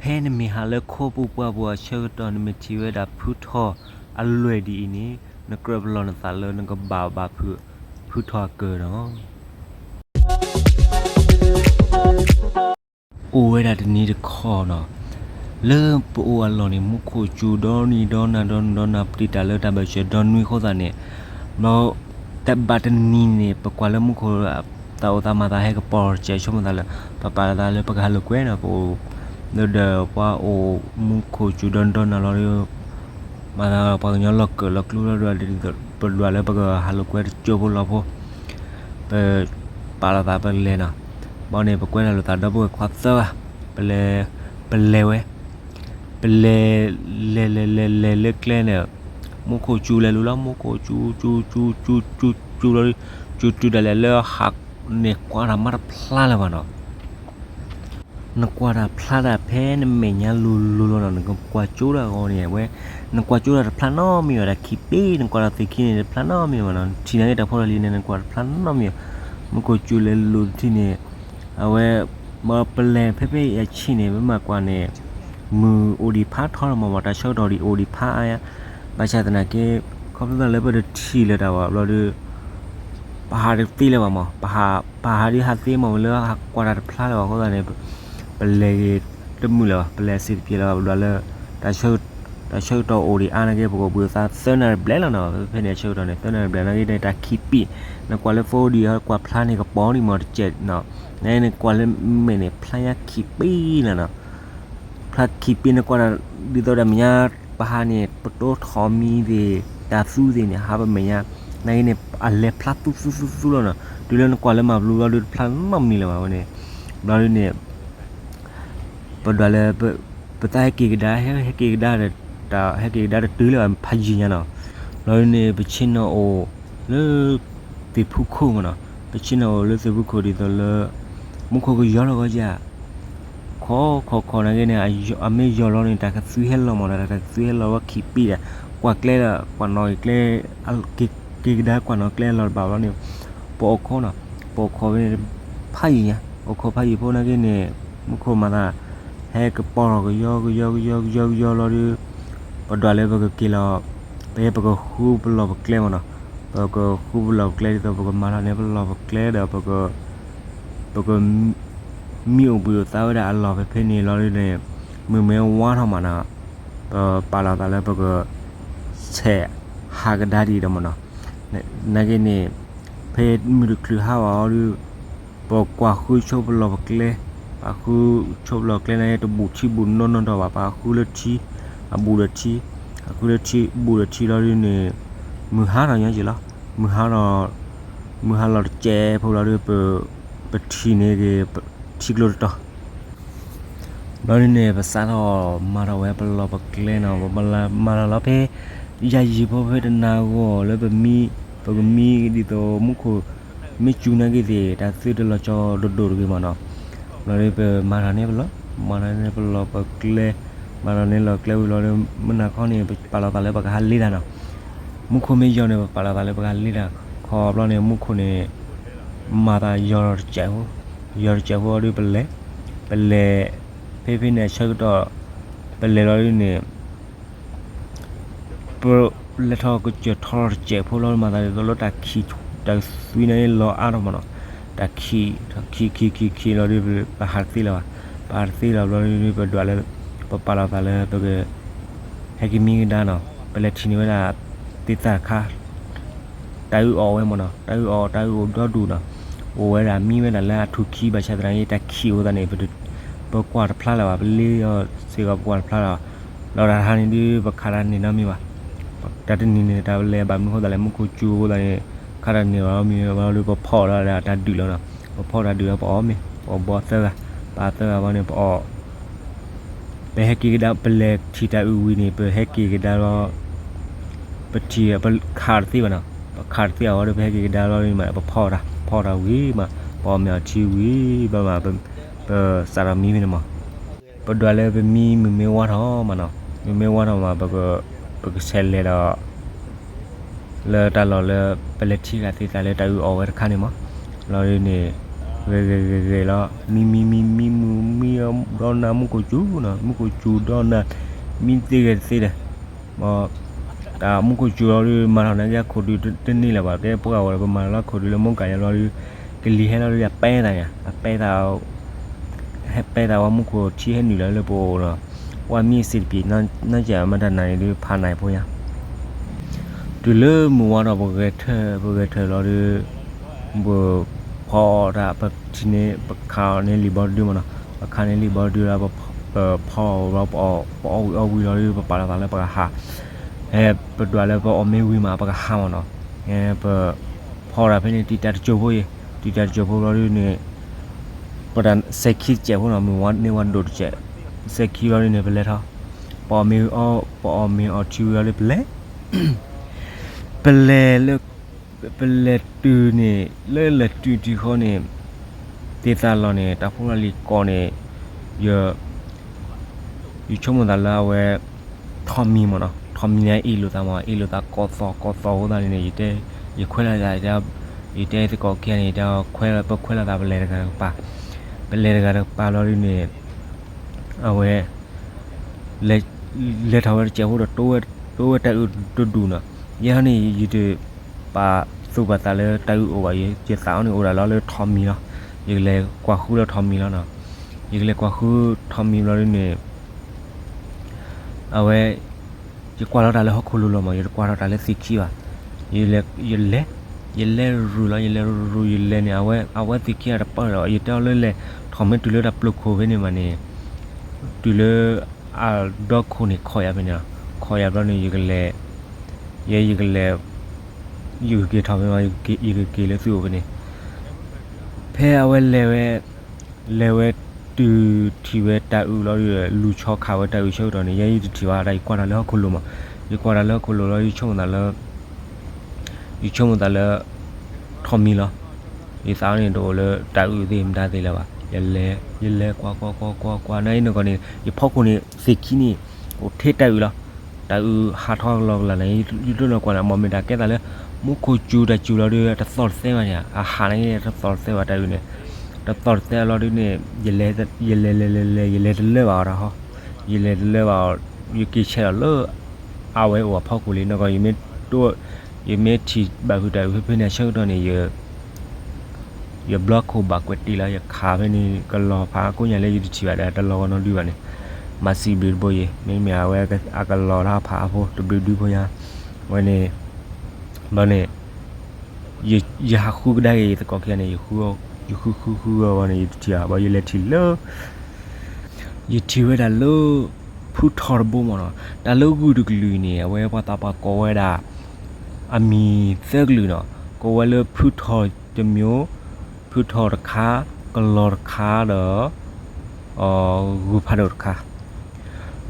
ဖဲနမ့ၢ်ဟးလၢခိပူၤပှၢ်ပူၤအဆၢကတီၢ် နမ့ၢ်ထံၣ်ဝဲဒၣ်ဖုထီၣ်အလွဲၢ်ဒ်အံၤန့ၣ် နကြၢးပလီၢ်နသးလၢနကဘၣ်ဘၣ်ဖုး ဖုထီၣ်အကၢၢ်လီၤ. အိၣ်ဝဲဒၣ်တနံၤတခီနီၤ, လၢပအိၣ်အလီၢ်န့ၣ် မူခိၣ်စူၤဒီနံၤဒီနၤ ဒီနံၤဒီနၤ ပတံာ်တာ်လၢတၢ်ဘၢၣ်စၢၤဒီနွံအဃိသတးန့ၣ်, ဒီးတဘၣ်တနံၤန့ၣ် ပကွၢ်လၢမူခိၣ် သးအိၣ်သးမၤသးဟဲကပီၤတစဲး ဆိကမိၣ်သးလၢ ပပာ်လီၤသးလၢပကဟးလိာ်ကွဲနီၤ, ပအိၣ်လၢဒီးပှၤအိၣ်မူခိၣ်စူၤဒီနံၤဒီနၤလီၤဒီး မၤသးပှၤကညီလီၤကၢၣ်လီၤကျူလီၤဒီး ပဒွးလၢပကဟးလိာ်ကွဲတကၠိဖိလီၤဖိ, ပပာ်လီၤသးပလဲၤနီၤ, ဘၣ်န့ၣ် ပကွဲထီၣ်လိာ်သးဒီပုၢ်ဝဲၢ်ခွါသၢဂၤ, ပလဲၤ, ပလဲၤဝဲ, ပလဲၤ, လဲၤလဲၤလဲၤလဲၤလၢကျဲန့ၣ်, မူခိၣ်စူၤလဲၤလူၤလီၤ မူခိၣ်စူၤ စူၤ စူၤ စူၤ စူၤ စူၤလီၤ, စူၤတုၤဒၣ်လဲာ်လၢဟးန့ၣ်ကွၢ်တၢ်မးတဖျါလၢၤဘၣ်နီၤ နကွၢ်တၢ်ဖျါတၢ်ဖဲနမဲာ်ညါလိၤလိၤလီၤနီၤ, နကကွၢ်ကၠိတၢ်အဂီၢ်န့ၣ် အဝဲ, နကွၢ်ကၠိတၢ်တဖျါနီတမံၤဘၣ်, တၢ်ခံးပ့ၤ နကွၢ်တၢ်သ့ၣ်ခံန့ၣ် တဖျါနီတမံၤဘၣ်နီၤ, ထံၣ်နာ်က့တၢ်ဖိတၢ်လံၤန့ၣ် နကွၢ်တဖျါနီတမံၤဘၣ်, မူခိၣ်စူၤလဲၤလူၤတထံၣ်န့ၣ်, အဝဲ, ပလဲၤဖဲဖဲအံၤအဆံၣ်န့ၣ် ပမ့ၢ်ကွၢ်န့ၣ်, မုၢ်အိၣ်ဒံးဖးထီလီၤမးမး တၢ်ဆၢကတီၢ်ဒံးအိၣ်ဒံးဖးအါယါ, ဘၣ်ဆၣ်သနာ်က့, ခီဖျိလၢပတထံၣ်လၢၤတၢ်ဘၣ်ဘျီဒီး ပဟးတသ့လၢၤဘၣ်မး, ပဟး, ပဟးဒ်ဟးသ့မးဝဲလၢဟးကွၢ်တၢ်တဖျါလၢၤဘၣ်အဃိသတးန့ၣ်, ပလဲၤဂ့ၤတမုာ်လၢၤဘၣ်, ပလဲၤစံးတပျဲၤလၢၤဘၣ် ပဒွးလၢ, တၢ်ဆၢကတီၢ်အိၣ်ဒံးအါနာ်က့ ပကအိၣ်ဘှံးအသးသၢနၣ်ရံၣ်ဘျဲၣ်လီၤနီၤ, ဖဲဖဲန့ၣ်အဆၢကတီၢ်န့ၣ် သၢနၣ်ရံၣ်ဘျဲၣ်နာ်က့န့ၣ် တၢ်ခံးပံး, နကွၢ်လၢဖိဒံး ကွၢ်ဖျါန့ၣ်ကပီၤဒံးမးတစဲးနီၤ, နကွၢ်လၢမဲာ်န့ၣ် ဖျါညါခံးပံးလီၤနီၤ ဖျါခံးပံး နကွၢ်တၢ်ဒ်သိးတၢ်မဲာ်ညါ, ပဟးန့ၣ် ပတိထီၣ်မံၤသ့ၣ် တၢ်သူသ့ၣ်န့ၣ် ဟးပမဲာ်ညါ, နာ်က့န့ၣ် အလဲၤဖျါသူသူသူသူလီၤနီၤ, တုၤလၢနကွၢ်လၢမၤဘျူးဘျီဒုးတဖျါနီတမံၤလၢၤဘၣ်ဝဲန့ၣ်, ဘျီဒုးန့ၣ် ပဒွးလၢ, ပသးဟဲက့ၤကဒါ ဟဲက့ၤကဒါ, ဟဲက့ၤကဒါတတုၤလၢၤဘၣ်ဖးယံၤညါနီၤ, ဘျီဒုးန့ၣ် ပဆ့ၣ်နီၤအိၣ်လၢ သ့ၣ်ဖူခိၣ်မးနီၤ, ပဆ့ၣ်နီၤအိၣ်လၢသ့ၣ်ဖူခိၣ်ဒ်သိးလၢ, မူခိၣ်ကယီလီၤဂီၢ်ယၤ ခီခီခီနာ်က့န့ၣ်, အမ့ၢ်ယီၤလီၤန့ၣ် တၢ်ကသွံဟဲလီၤမးနီၤ, တၢ်ကသွံဟဲလီၤဝဲခံးပံးဒီး, ကွၢ်ကျဲဒီး ကွၢ်နီၣ်ကျဲ, က့ၤကဒါကွၢ်နီၣ်ကျဲလီၤတဘၣ်ဘျီန့ၣ်, ပအိၣ်ခိးနီၤ, ပအိၣ်ခိးဖဲန့ၣ်, ဖးယံၤညါ, အိၣ်ခိးဖးယံၤဖိနာ်က့န့ၣ်, မူခိၣ်မၤသး, ဟဲကပီၤထီၣ်ကယီကယီကယီကယီကယီလီၤဒီး, ပဒွးလၢပကက့ၤလီၤ, ပဟဲပကဃုပလီၢ်ပကျဲမးနီၤ, ပကဃုပလီၢ်ပကျဲဒ်သိး ပကမၤထီၣ်န့ၢ်ပလီၢ်ပကျဲဒီး ပကမံအိၣ်ဘှံးအိၣ်သါဝဲဒၣ်အလီၢ်ဖဲဖဲန့ၣ်လီၤဒုးန့ၣ်, မုၢ်မ့ၢ်ဝါထီၣ်မးနီၤ, ပပာ်လီၤသးလၢပက, ဆဲးဟးကဒါဒံးဒီးမးနီၤ, နာ်က့န့ၣ်, ဖဲမုၢ်တချုးဟါဘၣ်အီၤဒုး, ပကွၢ်ဃုဆိပလီၢ်ပကျဲ, ပှၤဃုဆိပလီၢ်ပကျဲန့ၣ် တဘူးထံဘူးနီၢ်နီၢ်ဒီးဘၣ်, ပှၤဃုလၢထံ, အဘူးဒီးထံ, ပှၤဃုလၢထံဘူးဒီးထံလီၤဒုးန့ၣ်, မုၢ်ဟါထီၣ်ညါက့ၤလီၤ, မုၢ်ဟါထီၣ်, မုၢ်ဟါလီၤတစဲးဖိလီၤဒုး, ပထံၣ်န့ၢ်က့ၤ, ထံကျိတတီၤ ဘျီဒုးန့ၣ် ပစးထီၣ်မၤထီၣ်ဝဲပလီၢ်ပကျဲနီၤ, ပမၤထီၣ်လီၤဖဲ, ယၤယံၤဖိဖဲတနၤဂီၢ်လၢပမံ, ပကမံဒ်သိးမူခိၣ်, မ့ၢ်စူၤနာ်က့သ့ၣ် တၢ်သုတလီၤကၠီဒိၣ်ဒိၣ်တဂ့ၤမးနီၤ, ဘျီဒုးပမၤထီၣ်န့ၢ်ပလီၢ်, မၤထီၣ်န့ၢ်ပလီၢ်ပကျဲ, မၤထီၣ်န့ၢ်လီၢ်ကျဲဝံၤလီၤဒီး မုၢ်နၤခီန့ၣ် ပပာ်လီၤသးလၢပကဟးလ့တၢ်နီၤ, မူခိၣ်မ့ၢ်ယီၤန့ၣ် ပပာ်လီၤသးလၢပကဟးလ့တၢ်, ခီဘျီန့ၣ် မူခိၣ်န့ၣ် မၤသးယီၤတစဲးဖိ, ယီၤတစဲးဖိအီၤဒုးပလဲၤ, ပလဲၤ, ဖဲဖဲန့ၣ်အဆၢကတီၢ်, ပလဲၤလီၤဒုးန့ၣ်, ပလဲၤထီၣ်ကစၢၢ်ထီၣ်တစဲးဖိလီၤ မၤသးဒ်သိးလၢတၢ်ခံး, တၢ်သွံန့ၣ်လီၤအါထီၣ်မးနီၤ, တၢ်ခံး, ခံးခံးခံးခံးလီၤဒုး ပဟးတသ့လၢၤဘၣ်, ပဟးတသ့လၢၤဘၣ်ဘျီဒုး ပဒွးလၢ, ပပာ်လီၤသးလၢပက ဟဲက့ၤမံကဒါနီၤ, ပလဲၤထံၣ်န့ၢ်ဝဲဒၣ်, သ့ၣ်သၣ်တခါ, တၢ်အုးအီၣ်ဝဲမးနီၤ, တၢ်အုးအီၣ် တၢ်အုးအိၣ်ဒီဒူၣ်နီၤ, အိၣ်ဝဲဒၣ်မံဝဲဒၣ်လၢအထူၣ်ခံဘၣ်ဆၣ်သနာ်က့ တၢ်ခံးအဃိသတးန့ၣ်, ပကွၢ်တဖျါလၢၤဘၣ်, ပလ့အီၤစ့ၢ်ကီးပကွၢ်တဖျါလၢၤဘၣ်, ဒီးတၢ်တဟါန့ၣ်ဒုး ပခးတၢ်န့ၢ်နီတမံၤဘၣ်, တၢ်တနံၤန့ၣ် တၢ်လဲၤဘၣ်မနုၤအဃိသတးလဲၣ် မူခိၣ်စူၤအဃိသတးန့ၣ်, ခးတၢ်န့ၢ်ဘၣ်မံဘၣ်လီၤဒုး ပဖီၣ်ဒီးတၢ်ဒုးလီၤနီၤ, ပဖီၣ်တၢ်ဒုးလီၤ ပအီၣ်မ့ၤ, ပအီၣ်ဘီသၢဂၤ, ပသၢဂၤဘၣ်န့ၣ် ပအီၣ် ပဟဲက့ၤကဒါ ပလဲၤထံၣ်တၢ်အုးဝံၤန့ၣ် ပဟဲက့ၤကဒါလီၤ, ပထံၣ် ပခးတသ့ဘၣ်နီၤ, ပခးတသ့အီၤဒီး ပဟဲက့ၤကဒါလီၤမး ပဖီၣ်တၢ်, ဖီၣ်တၢ်ဝံၤမး ပအီၣ်မ့ၤအီထံဝံၤဘၣ်မး, ပစးထီၣ်မံမ့ၤန့ၣ်မး, ပဒွးလၢပမံမုၢ်မ့ၢ်ဝါထီၣ်မးနီၤ, မုၢ်မ့ၢ်ဝါထီၣ်မး ပကဆဲးလဲၤဒီး လၢတၢ်လီၢ်လၢ ပလဲၤထံၣ်ဃာ်သ့ၣ်သၣ်လၢတၢ်အုးအီၣ်ဝဲတခါန့ၣ်မး, လီၤဒ်န့ၣ်, ဂဲၤဂဲၤဂဲၤဂဲၤလီၤ မံမံမံမံမံမံဒီနၤမူခိၣ်စူၤနီၤ မူခိၣ်စူၤဒီနၤ မံသ့ဂဲၤတသ့ဒီး တၢ်မူခိၣ်စူၤလီၤဒုး မၤထီၣ်နာ်က့အခိၣ်ဒုးတန့ၢ်လၢၤဘၣ် တဲပှၤဝဲပမၤလီၤခိၣ်ဒုးလၢမိၢ်ကၢ်ယၤလီၤဒုး ကလံၤဟဲလီၤဒုး အပဲတၢ်ယၤ အပဲတၢ် ဟဲပဲတၢ်ဝဲမူခိၣ်ထံဟဲနုာ်လီၤလၢပအိၣ်နီၤ ဝဲမံအစ့တပံၤ နီၢ်ကၠၢ်မၤတၢ်နၤန့ၣ်ဒုး ဖးနၤဖိညါ တုၤလၢမုၢ်ဝါဒီးပဂဲၤထၢၣ် ပဂဲၤထၢၣ်လီၤဒုး ပဖီအီၣ်တၢ် ပထံၣ်န့ၣ် ပခးအီၤန့ၣ်လံာ်ဘီတဒုမးနီၤ ပခးန့ၣ်လံာ်ဘီတဒုလီၤ ပဖီအီၣ်ဝံၤလီၤဒုး ပအီၣ်ဝံၤအီၣ်ဝံၤလီၤဒုး ပပာ်လီၤသးလၢပကဟး ဟဲပဒွးလၢပအီၣ်မ့ၢ်ဝံၤမး ပကဟးမးနီၤ ဟဲပဖီအီၣ်တၢ်ဖဲန့ၣ် တံာ်တာ်တစိၤဖိအံၤ တံာ်တာ်တစိၤဖိလီၤဒုးန့ၣ် ပတၢ်စဲၤခံတစဲးဖိနီၤ မုၢ်ဝါန့ၢ်ဝဲဒိၣ်တစဲး စဲၤခံလီၤဒုးန့ၣ် ပလဲၤထီၣ် ပအီၣ်မ့ၢ်အီၣ် ပအီၣ်မ့ၢ်အီၣ်ထံဝံၤလီၤဒုး ပလဲၤ ပလဲၤလၢ ပလဲၤတုၤန့ၣ် လၢလဲၤတုၤတုၤဃီန့ၣ် သ့ၣ်သၣ်လီၤန့ၣ် တၢ်ဖိလီၤလံၤကိးန့ၣ် ယ ယဆိကမိၣ်သးလၢအဝဲ ထိးမံၤမးနီၤ ထိးမံၤန့ၣ်အ့ၣ်လိာ်သးမး အ့ၣ်လိာ်သးကိးသီၣ်ကိးသီၣ်အဃိသတးန့ၣ် ယတဲ ယခွဲးလီၤသး ယတဲသကိးခံဂၤန့ၣ် ယတဲခွဲးလီၤသး ပလဲၤတဂၤတကပၤ ပလဲၤတဂၤတကပၤလီၤဒုးန့ၣ် အဝဲ လဲၤထီၣ်ဝဲတစဲးဖိဒီး တိဝဲတၢ်အုးတဒူၣ်နီၤ ယဲဟီန့ၣ် ယတပာ်သူၣ်ပာ်သးလၢတၢ်အုးအိၣ်ဘၣ် ယသးအီၤန့ၣ် အိၣ်ဒၣ်လီၤလၢထိးမံၤလီၤ ယကလဲၤကွၢ်ဃုလၢထိးမံၤလီၤနီၤ ယကလဲၤကွၢ်ဃုထိးမံၤဘျီဒုးန့ၣ် အဝဲ ယကွၢ်လီၤတၢ်လၢဟီၣ်ခိၣ်လိၤလီၤမး ယတကွၢ်ထီၣ်တၢ်လၢသ့ၣ်ခံဘၣ် ယလဲၤ ယလဲၤ ယလဲၤရူၤလီၤ ယလဲၤရူၤ ယလဲၤန့ၣ် အဝဲ အဝဲသ့ၣ်ခံဂၤတပၢၢ်ဒီး ယတဲအီၤလၢလဲၤ ထိးမ့ၢ်တုၤလၢတၢ်ပျိာ်ခိၣ်ဖဲန့ၣ်မးန့ၣ် တုၤလၢ အဒီခိၣ်န့ၣ် ခိးယၤဖဲန့ၣ်လီၤ ခိးယၤဘျီန့ၣ် ယကလဲၤ ယဲယကလဲၤ ယကက့ၤထီၣ်ဖဲမး ယကက့ၤလၢသုအိၣ်ဖဲန့ၣ် ဖဲအဝဲလဲၤဝဲ လဲၤဝဲတုၤထံၣ်ဝဲတၢ်အုးလီၤဒုး လူၤဆီခးဝဲတၢ်အုးဆၢကတီၢ်န့ၣ် ယဲယတထံၣ်ဘၣ်ဒၣ် ယကွၢ်တၢ်လၢဟီၣ်ခိၣ်လိၤမး ယကွၢ်တၢ်လၢဟီၣ်ခိၣ်လိၤလီၤ ယဆိကမိၣ်သးလၢ ယဆိကမိၣ်သးလၢ ထိးမံၤလီၤ ယသးအီၤန့ၣ်တအိၣ်လၢတၢ်အုးသ့ၣ်မတၤသ့ၣ်လၢၤဘၣ် ယလဲၤ ယလဲၤကွၢ်ကွၢ်ကွၢ်ကွၢ်ကွၢ် နာ်အံၤနီၢ်ကီၢ်န့ၣ် ယဖီခိၣ်န့ၣ် သ့ၣ်ခံန့ၣ် အိၣ်ထဲတၢ်အုးလီၤ တၢ်အုးဟးထီၣ်လီၤကလၢ်န့ၣ် ယတလိၣ်လီၤကွၢ်န့ၣ် မ့ၢ်မ့ၢ်တၢ်ကဲသးလၢ မူခိၣ်စူၤတၢ်စူၤလီၤဒုး တသီၣ်တသဲဘၣ်န့ၣ် အဟးန့ၣ် တသီၣ်တသဲဘၣ်တၢ်အုးန့ၣ် တသီၣ်တသဲလီၤဒုးန့ၣ် ယလဲၤလဲၤလဲၤလဲၤလဲၤ ယလဲၤတလၢဘၣ်အီၤတၢ်ဟီ ယလဲၤတလၢဘၣ်အီၤ ယက့ၤဆဲးလီၤလၢ အဝဲအိၣ်အဖီခိၣ်လံ နီၢ်ကီၢ် ယမ့ၢ်ထံၣ်ဘၣ်ဖုးတၢ်အုးဖဲဖဲန့ၣ်အဆၢကတီၢ်န့ၣ် ယဘျီခိၣ်ဘၣ်ကွဲးတံၢ်လီၤ ယခးဖဲန့ၣ် ကလီၤဖးကိးညါလၢယတထံၣ်ဘၣ်ဒီး တလီၤဂီၤနီတဒုဘၣ်န့ၣ် မၤစံးဘျုးတဘိယံၤ မ့မ့ၢ်အဝဲအကလီၤတၢ်ဖးအဖိ တဘျုးဒုဖိညါ ဝဲန့ၣ် ဘျီန့ၣ် ယဟးဃုကဒါက့ၤယသကိးခံဂၤန့ၣ် ယဃုဃုဃုဃုအီၤဘၣ်န့ၣ် ယတထံၣ်ဘၣ် ဘၣ်ယလဲၤထံၣ်လၢ ယထံၣ်ဝဲဒၣ်လၢ ဖုထီၣ်တဘိမ့ၢ်နီၤ တၢ်လၢဂုၢ်တကလုာ်အံၤန့ၣ် အဝဲပှၤသးပှၢ်ကိးဝဲဒၣ် အမံၤသၢကလုာ်နီၤ ကိးဝဲလၢဖုထီၣ်တမျိုး ဖုထီၣ်တခါ ကလီၤတခါဒီး ဂုၢ်ဖးဒိၣ်တခါ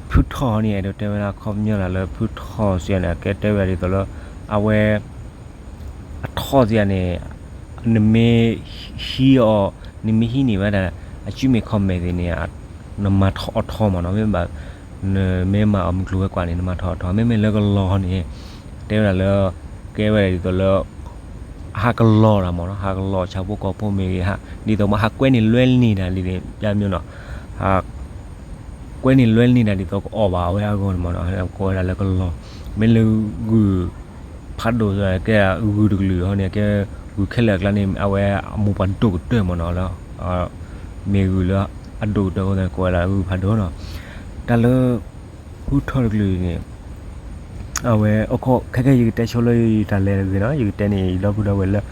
ဖုထီၣ်န့ၣ် အဲၣ်ဒိးတဲဝဲဒၣ်ခီပညီဒၣ်လၢဖုထီၣ်စံးန့ၣ် ကဲတဲဝဲဒၣ်ဒ်သိးလၢ အဝဲ အထီၣ်စံးန့ၣ် နမ့ၢ်ဟံးအီၤ နမ့ၢ်ဟံးန့ၢ်ဝဲဒၣ် အစုမ့ၢ်ခီၣ်မဲာ်သ့ၣ်န့ၣ် နမၤထီၣ်အီၤထီမ့ၢ်နီၤ မ့မ့ၢ် နမ့ၢ်မၤအီၤမုၢ်ကျိၤဝဲၤကွာ်န့ၣ် နမၤထီၣ်အီၤထီ မ့မ့ၢ်လၢကလီၤန့ၣ် တဲဝဲဒၣ်လၢ ကဲဝဲဒၣ်ဒ်သိးလၢ ဟးကလီၤတၢ်မ့ၢ်နီၤ ဟးကလီၤဆၣ်ဖိကီၢ်ဖိမ့ၢ်ဂ့ၤ ဒ်သိးမ့ၢ်ဟးကွဲန့ၢ်လွဲန့ၢ်တၢ်လံန့ၣ် ပျၢ်မ့ၢ်နီၤ ကွဲန့ၢ်လွဲန့ၢ်တၢ်ဒ်သိးကအီၣ်ဘၣ်အဝဲအဂီၢ်န့ၣ်မ့ၢ်နီၤ ကိးဝဲဒၣ်လၢကလီၤ မ့ၢ်လၢဂုၢ်ဖးဒိၣ်ကဲဂုၢ်တကလုာ်ဟီန့ၣ် ကဲဂုၢ်ခဲလၢာ်အကျါန့ၣ် အဝဲအမိၢ်ပှၢ်ဒိၣ်ကတၢၢ်မ့ၢ်နီၤလၢ မ့ၢ်ဂုၢ်လၢအဒိၣ်ကတၢၢ်အဃိသတးန့ၣ် ကိးဝဲဒၣ်ဂုၢ်ဖးဒိၣ်နီၤ တၢ်လၢ ဖုထီၣ်တကလုာ်န့ၣ် အဝဲ ခဲကဲယကတဲဆိလၢယတၢ်လဲၤတဂ့ၤနီၤ ယကတဲန့ၣ် ယဒီပုၢ်ဒီဝဲၢ်လၢ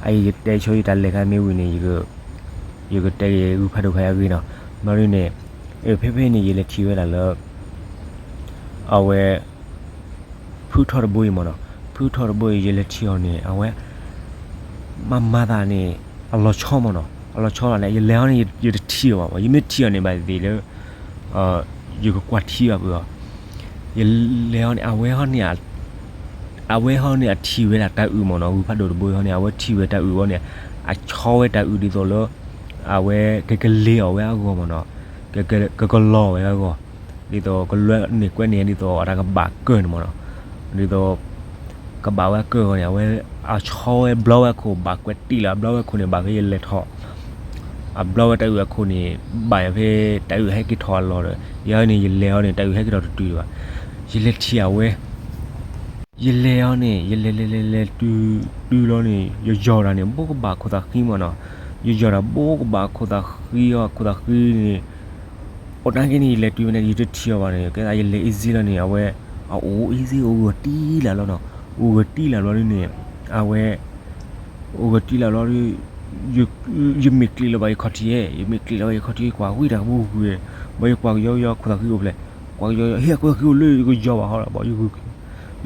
အယကတဲဆိယတၢ်လဲၤခါမ့ၢ်ဝံၤန့ၣ် ယကတဲဂ့ၤဂုၢ်ဖးဒိၣ်ခါအဂ့ၢ်နီၤ ဘျီဒ်န့ၣ် ဖဲဖဲန့ၣ် ယလဲၤထံၣ်ဝဲဒၣ်လၢ အဝဲ ဖုထီၣ်တဘိအံၤမ့ၢ်နီၤ ဖုထီၣ်တဘိအံၤ ယလဲၤထံၣ်အီၤန့ၣ် အဝဲ မၤမၤသးန့ၣ် အလီၤဆီမ့ၢ်နီၤ အလီၤဆီလီၤန့ၣ် ယလဲၤအီၤန့ၣ် ယတထံၣ်အီၤဘၣ် ယမ့ၢ်ထံၣ်အီၤန့ၣ် ဘၣ်သ့ၣ်သ့ၣ်လၢ ယကကွၢ်ထံဘၣ်ပှဲၤအီၤ ယလဲၤအီၤန့ၣ် အဝဲဟီန့ၣ် အဝဲဟီန့ၣ် အထံၣ်ဝဲဒၣ်တၢ်အုးမ့ၢ်နီၤ ဂုၢ်ဖးဒိၣ်တဘိအံၤဟီန့ၣ် အဝဲထံၣ်ဝဲတၢ်အုးအီၤန့ၣ် အဆီဝဲတၢ်အုးဒ်သိးလၢ အဝဲကကလ့ၤအီၣ်ဝဲအဂီၢ်မ့ၢ်နီၤ ကကလီၤဝဲအဂီၢ် ဒ်သိးကလွဲန့ၢ်ကွဲန့ၢ်ဒ်သိးအတၢ်ကဘၣ်ကၢၢ်န့ၣ်မ့ၢ်နီၤ ဒ်သိး ကဘၣ်ဝဲကၢၢ်အဂီၢ်န့ၣ် အဝဲအဆီဝဲဘျီဝဲခိၣ် ဘၣ်ကွဲးတံၢ်လီၤ ဘျီဝဲခိၣ်န့ၣ် ဘၣ်ဖဲယလဲၤထီၣ် အဘျီဝဲတၢ်အုးအခိၣ်န့ၣ် ဘၣ်ယၤဖဲတၢ်အုးဟဲက့ၤထီၣ်အလီၢ်ဒီး ယၤန့ၣ် ယလဲၤအီၤန့ၣ် တၢ်အုးဟဲက့ၤထီၣ်တတုၤဘၣ်. ယလဲၤထံၣ်အဝဲ ယလဲၤအီၤန့ၣ် ယလဲၤလဲၤလဲၤလဲၤတုၤ တုၤလီၤန့ၣ် ယယီၤတၢ်န့ၣ် ဘိကဘၣ်ခိၣ်သးဃံမးနီၤ. ယယီၤတၢ်ဘိကဘၣ်ခိၣ်သးဃံအီၤ ခိၣ်သးဃံန့ၣ် အိၣ်နာ်က့န့ၣ် ယလဲၤတုၤဝဲန့ၣ် ယတထံၣ်အီၤဘၣ်န့ၣ် ကဲသးယလဲၤ easy လီၤန့ၣ် အဝဲ အအိၣ် easy အိၣ်ဂၢၢ်တံၢ်လၢ်လီၤနီၤ. အိၣ်ဂၢၢ်တံၢ်လၢ်ဘျီဒ်န့ၣ် အဝဲ အိၣ်ဂၢၢ်တံၢ်လၢ်ဘျီဒီး ယမ့ၢ်ကျံးလီၤဘၣ်ယခီၣ်ထံးဧါ, ယမ့ၢ်ကျံးလီၤဘၣ်ယခီၣ်ထံး ကွၢ်ဝံတၢ်ကဘူၣ်ဂုၤ, ဘၣ်ယကွၢ်ကယီကယီခိၣ်သးဃံအိၣ်ဖျဲၣ်, ကွၢ်ကယီကယီ ဟ့ၣ်အခိၣ်သးဃံအိၣ်လၢယကယီဘၣ်ဟီ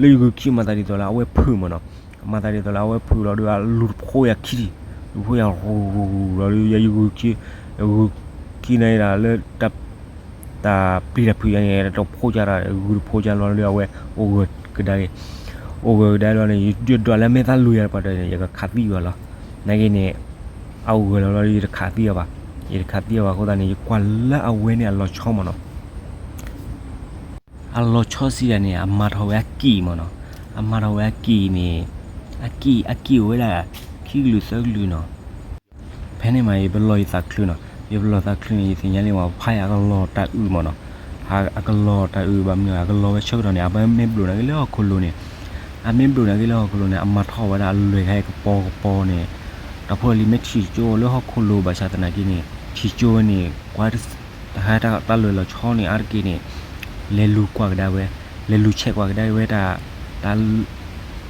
လီၤဘၣ်, လၢယဂုၢ်ခံ မၤသးဒ်သိးလၢ အဝဲဖုးမးနီၤ, မၤသးဒ်သိးလၢ အဝဲဖုးလီၤဒီး အလူၤတဖိးယၤခံထံၣ်, လူၤတဖိးယၤဂူၤဂူၤဂူၤလီၤဒီး ယဂုၢ်ခံ, ယဂုၢ်ခံန့ၣ်ဒၣ်လၢ တၢ်ပျံၤတၢ်ဖုးယၤန့ၣ် တဖိးကၢ်တၢ် ဂုၢ်တဖိးကၢ်လီၤဒီး အဝဲအိၣ်ဂၢၢ်ကဒါက့ၤ, အိၣ်ဂၢၢ်ကဒါလီၤန့ၣ် ယဒွးလၢမဲာ်သၣ်လူၤယၤတပှၤတၢၢ်န့ၣ် ယကခးသံကွံာ်လီၤ. နာ်က့န့ၣ် အအိၣ်ဂၢၢ်လီၤလီၤဒီး ယတခးသံအီၤဘၣ်, ယတခးသံအီၤဘၣ်အဃိသတးန့ၣ် ယကွၢ်လၢအဝဲန့ၣ်အလီၤဆီမးနီၤ. အလီၤဆီစံးဒၣ်န့ၣ် အမၤထီၣ်ဝဲအကံၢ်မးနီၤ, အမၤထီၣ်ဝဲအကံၢ်န့ၣ်, အကံၢ် အကံၢ်အိၣ်ဝဲဒၣ် ခံကလုာ်သၢကလုာ်နီၤ. ဖဲန့ၣ်မး ယပလီၢ်ယသးချုးနီၤ, ယပလီၢ်သးချုးန့ၣ် ယသ့ၣ်ညါလံမး ဖးယၤအကလီၢ်တၢ်အုးမးနီၤ, အကလီၢ်တၢ်အုးဘၣ်မနုၤ အကလီၢ်ဝဲဆၢကတီၢ်န့ၣ် အဝဲမ့ၢ်ဘျိးနာ်က့လၢဟီၣ်ခိၣ်လိၤန့ၣ်, အမ့ၢ်ဘျိးနာ်က့လၢဟီၣ်ခိၣ်လိၤန့ၣ် အမၤထီၣ်ဝဲဒၣ်အလွဲၢ်ခါအံၤကပီၤကပီၤန့ၣ်, တၢ်ဖိလံၤမ့ၢ်ထံၣ်ကၠိလၢဟီၣ်ခိၣ်လိၤ ဘၣ်ဆၣ်သနာ်က့န့ၣ် ထံၣ်ကၠိဝဲန့ၣ် ကွၢ် တၢ်ဟဲတၢ်လီၢ်လီၤဆီန့ၣ် အါတက့ၢ်န့ၣ် လဲၤလူၤကွၢ်ကဒါဝဲ, လဲၤလူၤဆဲးကွၢ်ကဒါဝဲတၢ်, တၢ်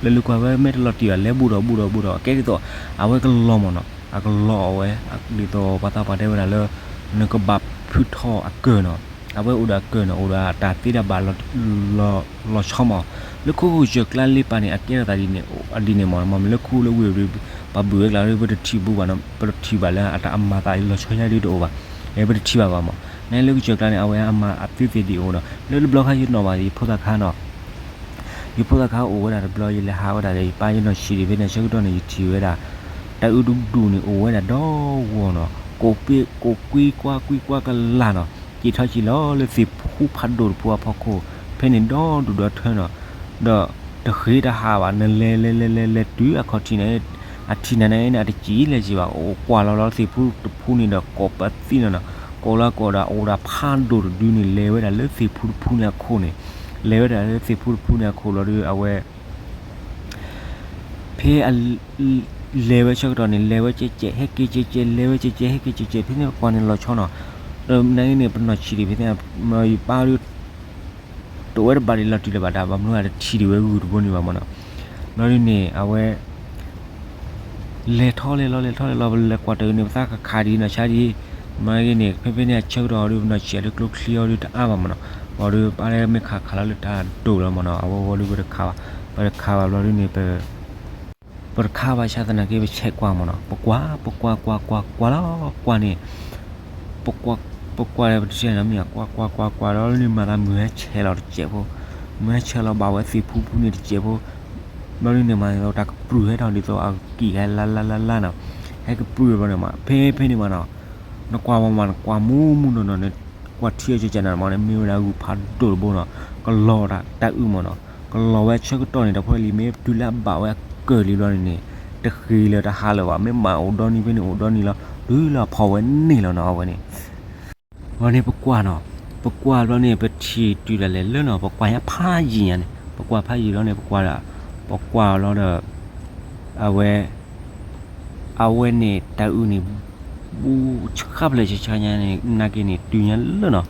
လဲၤလူၤကွၢ်ဝဲမ့ၢ်တလီၤတံၢ်ဘၣ် လဲၤဘူးဒီးဘူးဒီးဘူးဒီး ကဲဒ်သိး အဝဲကလီၤမးနီၤ, အကလီၤအီၤဝဲ ဒ်သိးပှၤသးပှၢ်တဲဝဲဒၣ်လၢ နကဘၣ်ဖုထီၣ်အကၢၢ်နီၤ, အဝဲအိၣ်ဒီးအကၢၢ်နီၤ အိၣ်ဒီးတၢ်သ့တၢ်ဘၣ် လီၤဆီမး, လၢခိၣ်ကစၢၢ်ကျါလ့ပာ်န့ၣ် အကဲထီၣ်သးဒ်န့ၣ် ဒ်န့ၣ်မး မ့ၢ်လၢခူလၢဝ့ၢ် ပှၤဘုၣ်ဝဲကျါ ပတထံၣ်ဘူးဘၣ်နီၤ ပတထံၣ်ဘၣ်လၢအတၢ်အမၤသးလီၤဆီယါဒ်တအိၣ်ဘၣ်, ပတထံၣ်ဘၣ်ဘၣ်မး, နလၢကစၢၢ်ကျါန့ၣ် အဝဲအမၤအသုသ့ၣ်ဒ်အိၣ်ဒီး လၢတဘျီခါယနီၣ်ဘၣ်ယဖိသၣ်ခါနီၤ ယဖိသၣ်ခါအိၣ်ဝဲဒၣ်တဘျီ ယလဲၤဟးဝဲဒၣ်ဒီး ယပၢ်ယနီၢ်ဆံးဒံးဖဲန့ၣ် ဆၢကတီၢ်န့ၣ် ယထံၣ်ဝဲဒၣ် တၢ်အုးတဒူၣ်န့ၣ် အိၣ်ဝဲဒၣ်ဒီဂီၢ်နီၤ, ကိးပ့ ကိးကွံကွၢ်ကွံကွၢ်ကလာ်နီၤ, က့ၤထီၣ်က့ၤလီၤလၢသ့ၣ်ဖူဖးဒိၣ်တဖူအဖီခိၣ်, ဖဲန့ၣ်ဒီဒူၣ်ဒီထၢနီၤ, ဒီးတဃ့တဟးဘၣ် နလဲၤလဲၤလဲၤလဲၤလဲၤတုၤအခီၣ်ထံးန့ၣ် အထံၣ်နၤန့ၣ် အတစံၣ်လၢၤစံၣ်ဘၣ် အိၣ်ကွၢ်လီၤလီၤသ့ၣ်ဖူတဖူန့ၣ်ဒီး ကိးပသံနီၤနီၤ, ကိးလီၤကိးဒီး အိၣ်ဒၣ်ဖးဒိၣ်တဒုန့ၣ် လဲၤဝဲဒၣ်လၢသ့ၣ်ဖူတဖူန့ၣ်အခိၣ်န့ၣ်, လဲၤဝဲဒၣ်လၢသ့ၣ်ဖူတဖူန့ၣ်အခိၣ်လီၤဒီး အဝဲ ဖဲအ လဲၤဝဲဆၢကတီၢ်န့ၣ် လဲၤဝဲကဲးကဲး ဟဲက့ၤကဲးကဲး လဲၤဝဲကဲးကဲး ဟဲက့ၤကဲးကဲး ဖဲန့ၣ်ပကွၢ်န့ၣ်လီၤဆီနီၤ, ဒီးနာ်က့န့ၣ် ပနီၢ်ဆံးဒံးဖဲန့ၣ် ယပၢ်ဒီး တအိၣ်ဝဲတဘၣ်ဒံးလီၤတံၢ်လၢၤဘၣ်ဒၣ် ဘၣ်မနုၤအတထံၣ်ဒံးဝဲဂုၢ်တဘိန့ၣ်ဘၣ်မးနီၤ, ဘျီဒ်န့ၣ် အဝဲ လဲၤထီၣ်လဲၤလီၤလဲၤထီၣ်လဲၤလီၤ ပလဲၤကွၢ်တၢ်အုးန့ၣ် ပသးကခးဒံးနီၤဆါဒံး, မ့ၢ်ဂ့ၤန့ၣ် ဖဲဖဲန့ၣ်အဆၢကတီၢ်ဒီး ပနီၢ်ဆံးအီၤဒီးကျိချံအီၤဒီးတအါဘၣ်မးနီၤ, ဘၣ်ဒီးပၢ်လၢမ့ၢ်ခးခးလီၤလၢတၢ်ဒိၣ်လီၤမးနီၤ အဝဲဝဲဒီးပတခးဘၣ်, ပတခးဘၣ်ဘျီဒ်န့ၣ် ပ ပတခးဘၣ်ဆၣ်သနာ်က့ ပဆဲးကွၢ်မးနီၤ, ပကွၢ် ပကွၢ်ကွၢ်ကွၢ်ကွၢ်လီၤ ကွၢ်န့ၣ် ပကွၢ် ပကွၢ်ဒီးပတထံၣ်နီတမံၤ ကွၢ်ကွၢ်ကွၢ်ကွၢ်ဒီးန့ၣ် မၤသးမုၢ်ဟဲဆဲးလီၤတစဲးဖိ, မုၢ်ဟဲဆဲးလီၤဘၣ်ဝဲသ့ၣ်ဖူတဖူန့ၣ်တစဲးဖိ, ဘျီဒ်န့ၣ်မး တၢ်ကပြုၢ်ဟဲထီၣ်ဒ်သိးအကံၢ်ဟဲလါလါလါလါနီၤ, ဟဲကပြုၢ်ဘျီန့ၣ်မး ဖဲဖဲန့ၣ်မးနီၤ, နကွၢ်ဝဲမး နကွၢ်မူမူနီၢ်နီၢ်န့ၣ် ကွၢ်ထံအီၤကကနၤမးန့ၣ် မ့ၢ်ဝဲဒၣ်ဂုၢ်ဖးဒိၣ်တဘိနီၤ, ကလီၤတၢ်အုးမးနီၤ, ကလီၤဝဲဆၢကတီၢ်န့ၣ် တၢ်ဖိလံၤမ့ၢ်တုၤလၢအဘၣ်ဝဲအကၢၢ်လံဘျီန့ၣ်န့ၣ် တဃ့လၢၤတဟါလၢၤဘၣ်, မ့ၢ်မၤအိၣ်ဒီနံၤဖဲန့ၣ်အိၣ်ဒီနံၤလီၤ, တုၤလၢအဖီၣ်ဝဲန့ၣ်လီၤနီၤ အဝဲန့ၣ် ဝဲန့ၣ်ပကွၢ်နီၤ, ပကွၢ်ဘျီန့ၣ် ပထံၣ်တုၤဒၣ်လဲာ်လၢနီၤ, ပကွၢ်ညါဖးယံာ်ညါန့ၣ် ပကွၢ်ဖးယံာ်ဘျီန့ၣ် ပကွၢ်ဒီး ပကွၢ်လီၤဒီး အဝဲ အဝဲန့ၣ်တၢ်အုးန့ၣ် ဘူးဆှါဖျၢၣ်ဆှါဆှါညါန့ၣ် နာ်က့န့ၣ် တုၤညါလၢနီၤ,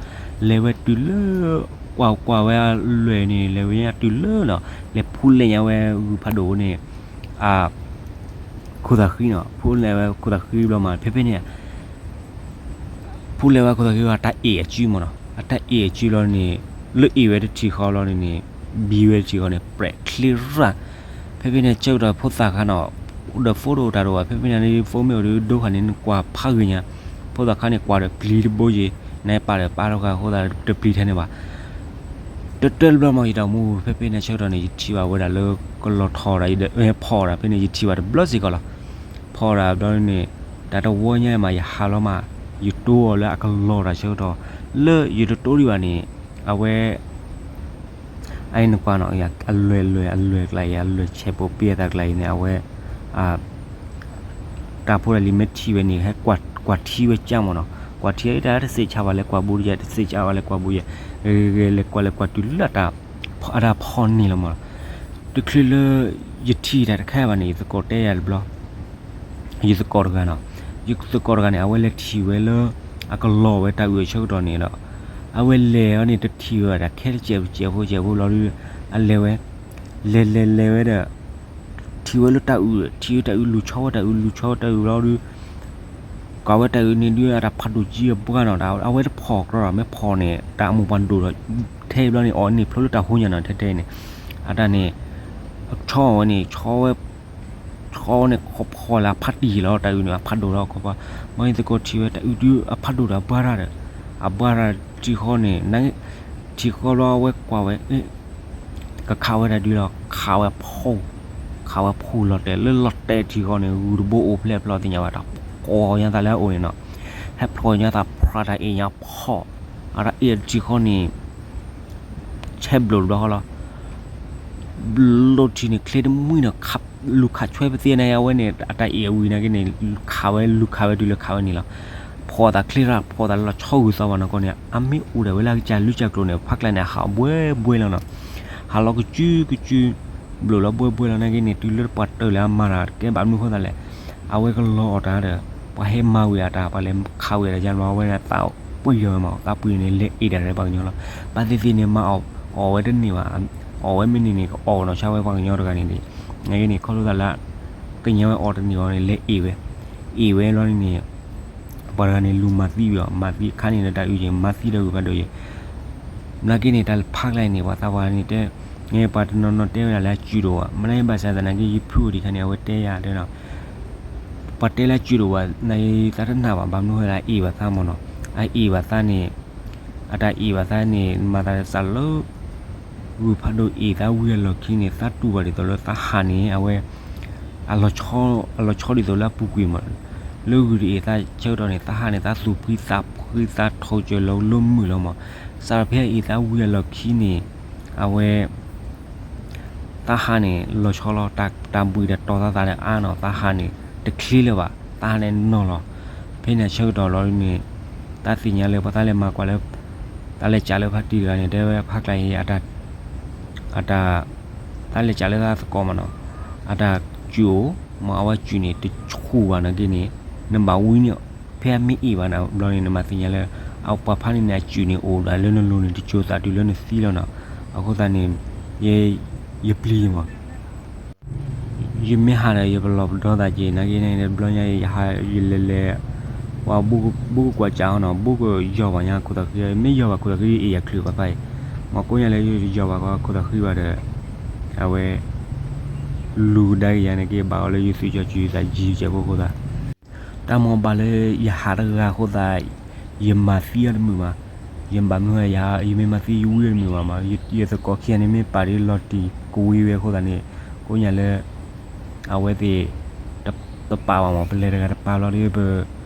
လဲၤဝဲတုၤလၢ ကွၢ်ကွၢ်ဝဲအလွဲၢ်န့ၣ် လဲၤဝဲညါတုၤလၢနီၤ, လဲၤဖူလဲၣ်ညါဝဲဂုၢ်ဖးဒိၣ်န့ၣ် အ ခိၣ်သးဃံနီၤ, ဖူလဲၣ်ဝဲခိၣ်သးဃံဘျီမး ဖဲဖဲန့ၣ် ဖူလဲၣ်ဝဲခိၣ်သးဃံအတၢ်အ့ၣ်အစုမးနီၤ, အတၢ်အ့ၣ်အစုလီၤန့ၣ် လၢအ့ၣ်ဝဲတထံၣ်ဃီလီၤန့ၣ်န့ၣ် ဘံဝဲတထံၣ်ဃီန့ၣ် ပြဲးချ့ရၣ်, ဖဲဖဲန့ၣ်ဆၢကတီၢ်ဖိသၣ်ခါနီၤ, ဒီးဖိတအိၣ်တၢ်တအိၣ်ဘၣ် ဖဲဖဲန့ၣ် ဖိမ့ၢ်အိၣ်ဒီးဒိခါန့ၣ် နကွၢ်ဖးဂ့ၤညါ, ဖိသၣ်ခါန့ၣ် ကွၢ်ဒီးပျံၤတဘိယ့ၤ, နပာ်ဒီးပာ်ထီၣ်ဃာ်အဃိသတး တပျံၤထဲန့ၣ်ဘၣ် တတၢၢ်တဘျီမး ယတၢ်မူ ဖဲဖဲန့ၣ်ဆၢကတီၢ်န့ၣ် ယထံၣ်ဘၣ်ဝဲဒၣ်လၢကလီၤထီၣ်ဒၣ် ဖီၣ်ဒၣ်ဖဲန့ၣ် ယထံၣ်ဘၣ်တဘျီစ့ၢ်ကီးလီၤ. ဖီၣ်ဒၣ်ဘျီန့ၣ် တၢ်တဝီညါမး ယဟးလီၤမး ယတိအီၤလၢအကလီၤတၢ်ဆၢကတီၢ် လၢယတတိဒံးဘၣ်န့ၣ် အဝဲ အအံၤနကွၢ်နီၤ အလွဲၢ်လွဲၢ်အလွဲၢ်ကျါအံၤ အလွဲၢ်ဆဲးပိာ်ပ့အသးကျါအံၤန့ၣ် အဝဲ တၢ်ဖိတၢ်လံၤမ့ၢ်ထံၣ်ဝဲန့ၣ် ဟဲကွၢ် ကွၢ်ထံဝဲကၢ်မၢ်နီၤ, ကွၢ်ထံအတၢ်တစဲးဆါဘၣ်လဲၤကွၢ်ဘူးယဲ တစဲးဆါဘၣ်လဲၤကွၢ်ဘူးယဲ, ဂဲၤဂဲၤလဲၤကွၢ်လဲၤကွၢ်တုၤလၢအတၢ်ဖီၣ်န့ၢ်လီၤမၢ်နီၤ, တချုးလၢ ယထံၣ်တၢ်တခါဘၣ်န့ၣ် ယသကိးတဲယၤတဘျီ ယသကိးတဂၤနီၤ, ယသကိးတဂၤန့ၣ် အဝဲလဲၤထံၣ်ဝဲလၢ အကလီၤဝဲတၢ်အုၣ်အဆၢကတီၢ်န့ၣ်ဒီး အဝဲလဲၤအီၤန့ၣ် တထံၣ်ဝဲဒၣ်ခဲလၢာ်စဲးဖိစဲးဖိလီၤဒီး အလဲၤဝဲ, လဲၤလဲၤလဲၤဝဲဒီး ထံၣ်ဝဲလၢတၢ်အုၣ် ထံၣ်ဝဲတၢ်အုၣ်လူၤဆီဝဲတၢ်အုၣ်လူၤဆီဝဲတၢ်အုၣ်လီၤဒီး ကွၢ်ဝဲတၢ်အုၣ်န့ၣ်ဒုး အတၢ်ဖးဒိၣ်ကံအဘှါနီၤ အဝဲတဖီၣ်ကြၢးဒီး မ့ၢ်ဖီၣ်န့ၣ် တၢ်အမိၢ်ပှၢ်ဒိၣ်ဒီး ထဲအံၤဘျီန့ၣ် အီၣ်န့ၢ်ဖျိလၢတၢ်ဟိညါနီၤ ထဲထဲအံၤန့ၣ် အတၢ်န့ၣ် ဆီဝဲန့ၣ် ဆီဝဲ ဆီဝဲန့ၣ် ခီဖီလၢအဖးတံၢ်လီၤ တၢ်အုၣ်န့ၣ် အဖးဒိၣ်လီၤခီဖီ, မ့ၢ်သကိးထံၣ်ဝဲတၢ်အုၣ်ဒုး အဖးဒိၣ်ဒီးအဘှါတၢ်ဒီး အဘှါတၢ်ထံဃီန့ၣ် ထံဃီဘျီအဝဲကွၢ်ဝဲ ကခးဝဲဒၣ်ဒုးလီၤ ခးဝဲဖှိၣ်, ခးဝဲဖှိၣ်လီၤတဲာ်လၢလီၤတဲာ်ထံဃီန့ၣ် ဂုၢ်တဘိအိၣ်ဖျဲၣ်ဖျီၣ်သ့ၣ်ညါဘၣ် တၢ်ဖှီၣ်ညါသးလၢအအိၣ်န့ၣ်နီၤ, ဟဲဖျိၣ်ညါသးဖျါတၢ်အ့ၣ်ညါဖီၣ်, အတၢ်အ့ၣ်ထံဃီန့ၣ် ဆဲးဘျိၣ်တဘျီဃီလီၤ ဘျိၣ်ထံန့ၣ် ချ့တမှံနီၤ လူၤခးဆွဲပသ့န့ၣ် အဝဲန့ၣ် အတၢ်အ့ၣ်အဝံၤနာ်က့န့ၣ် ခးဝဲလူၤခးဝဲတုၤလၢခးဝဲန့ၣ်လီၤ, ဖှီၣ်သးချ့ရၢ် ဖှီၣ်သးလၢလီၤဆီဂုၤသီဘၣ်နီၢ်ကီၢ်န့ၣ် အမ့ၢ်အိၣ်ဒၣ်ဝဲလၢအကစၢ်လွံၢ်ကစၢ်ကျိၤန့ၣ် ဖးကျါန့ၣ် ဟးဘှဲဘှဲလီၤနီၤ, ဟးလီၤကစုကစု ဘျိၣ်လီၤဘှဲဘှဲလီၤနာ်က့န့ၣ် တုၤလၢတပှၢ်တၢၢ်လၢအမၤတၢ်တကဲဘၣ်မနုၤဃိသးလဲၣ်, အဝဲကလီၤအီၣ်တၢ်ဒီး ပှၤဟဲမၤဝံၤအတၢ် ပှၤလဲၤခးဝံၤအတၢ်ယါဘျီ အဝဲဒၣ်သးပှံၢ်ယီၤဝဲမး သးပှံၢ်န့ၣ် လဲၤအ့ၣ်တၢ်ဒီးပှၤကညီလီၤ, ဘၣ်သ့ၣ်သ့ၣ်န့ၣ် မၤအီၣ်ဝဲတန့ၢ်ဘၣ်, အီၣ်ဝဲမ့ၢ်န့ၢ်န့ၣ် ကအီၣ်နီၢ်ဆါဝဲပှၤကညီတဂၤန့ၣ်ဒံး, နာ်က့န့ၣ် ခီဖျိသးလၢ ကညီဝဲအီၣ်တန့ၢ်ဘၣ်န့ၣ် လဲၤအ့ၣ်ဝဲ, အ့ၣ်ဝဲလီၤန့ၣ် ပှၤတဂၤန့ၣ် လူၤမၤသံဝံၤအီၤ မၤသံအခါန့ၣ်ဒီးတၢ်အုၣ်က့ၤ မၤသံဒီးဂုၢ်ဖးဒိၣ်ယဲၢ်, နာ်က့န့ၣ် တၢ်ဖးကျါအံၤန့ၣ် ပှၤသးပှၢ်န့ၣ်တဲ, ပှၤတနီၤနီၤတဲဝဲဒၣ်လၢအစုၣ်တအိၣ်ဘၣ်, မ့ၢ်ဘၣ်ဆၣ်သနာ်က့ ယဖုအိၣ်ဒံးခါန့ၣ် အဝဲတဲယၤတဲနီၤ, ပှၤတဲလၢအစုၣ်တအိၣ်ဘၣ် နာ်က့သးတနာ်ဘၣ် ဘၣ်မနုၤဃိလၢအအ့ၣ်ဘၣ်သးမၢ်နီၤ, အအ့ၣ်ဘၣ်သးန့ၣ် အတၢ်အ့ၣ်ဘၣ်သးန့ၣ် မၤသးစးလၢ ဂုၢ်ဖးဒိၣ်အ့ၣ်သးဝံၤအလီၢ်ခံန့ၣ် သးတူၢ်ဘၣ်ဒ်သိးလၢသးဟးန့ၣ် အဝဲ အလီၤဆီဒ်သိးလၢအပူၤကွံာ်မး, လၢဂုၢ်တအ့ၣ်သးဆၢကတီၢ်န့ၣ် သးဟးန့ၣ် သးသူၣ်ဖှံသးဖှံသးထိးစၢၤလီၤလၢမုာ်လီၤမး, စးထီၣ်ဖဲအအ့ၣ်သးဝံၤအလီၢ်ခံန့ၣ် အဝဲ သးဟးန့ၣ် လီၤဆီလီၤ တၢ်ဘှံးတၢ်တီၤသးသးဒီးအါနီၤ သးဟးန့ၣ် တချ့လၢၤဘၣ် သးဟးန့ၣ်နီၤလီၤ, ဖဲန့ၣ်အဆၢကတီၢ်လီၤန့ၣ် သးသ့ၣ်ညါလၢပှၤသးလဲၤမၤကွၢ်လၢ သးလဲၤကးလၢဖါတံၢ်တဂၤန့ၣ် တဲဝဲဖးကျါအံၤ အတၢ် သးလဲၤကးလၢသးသကိးမးနီၤ, အတၢ်စုၣ်အိၣ် မ့ၢ်အဝဲစုၣ်န့ၣ် တဆူၣ်ဘၣ်နာ်က့န့ၣ် နဘၣ်ဝံန့ၣ် ဖဲအမ့ၢ်အ့ၣ်ဘၣ်နၤဘျီန့ၣ် နမၤသ့ၣ်ညါလၢ အပှၤဖးန့ၣ်န့ၣ် အစုၣ်န့ၣ်အိၣ်ဒၣ်လၢနလိၤန့ၣ် တစိၤသးတုၤလၢနသံလီၤနီၤ, အဃိသတးန့ၣ် ယ ယပျံၤမး ယမ့ၢ်ဟးဒီး ယပလီၢ်ပဒီသးက့ၤ နာ်က့န့ၣ် တဘျီညါ ယဟး ယလဲၤလဲၤ ပှၤဘိကကွၢ်ကးအီၤနီၤ ဘိကယီၤဘၣ်ညါခိၣ်သးဃံ မ့ၢ်ယီၤဘၣ်ခိၣ်သးဃံ ယအ့ၣ်ယၤချုးပှၤဖးအံၤ, မ့ၢ်ကိးညါလၢယယီၤဘၣ်ခိၣ်သးဃံဘၣ်ဒီး အဝဲ လူၤကဒါက့ၤယၤန့ၣ်က့ၤ ဘၣ်အီၤလၢယသွံၣ်စီၤစုၤသးယံၤကဲးဖိအဃိသတး တၢ်မ့ၢ်ဘၣ်လၢယဟးတဂၤအဃိသတး ယမၤသံအီၤတမုာ်ဘၣ်, ယဘၣ်မနုၤ ယမ့ၢ်မၤသံယဝံအီၤတမုာ်ဘၣ်မး, ယသကိးခံဂၤန့ၣ်မ့ၢ်ပာ်ဒ်လီၤတံၢ်ကဝံဝဲအဃိသတးန့ၣ် ကိးညါလၢ အဝဲသ့ၣ် တပာ်ဘၣ်မး ပလဲၤတဂၤတပာ်ဘျီဒီး ပ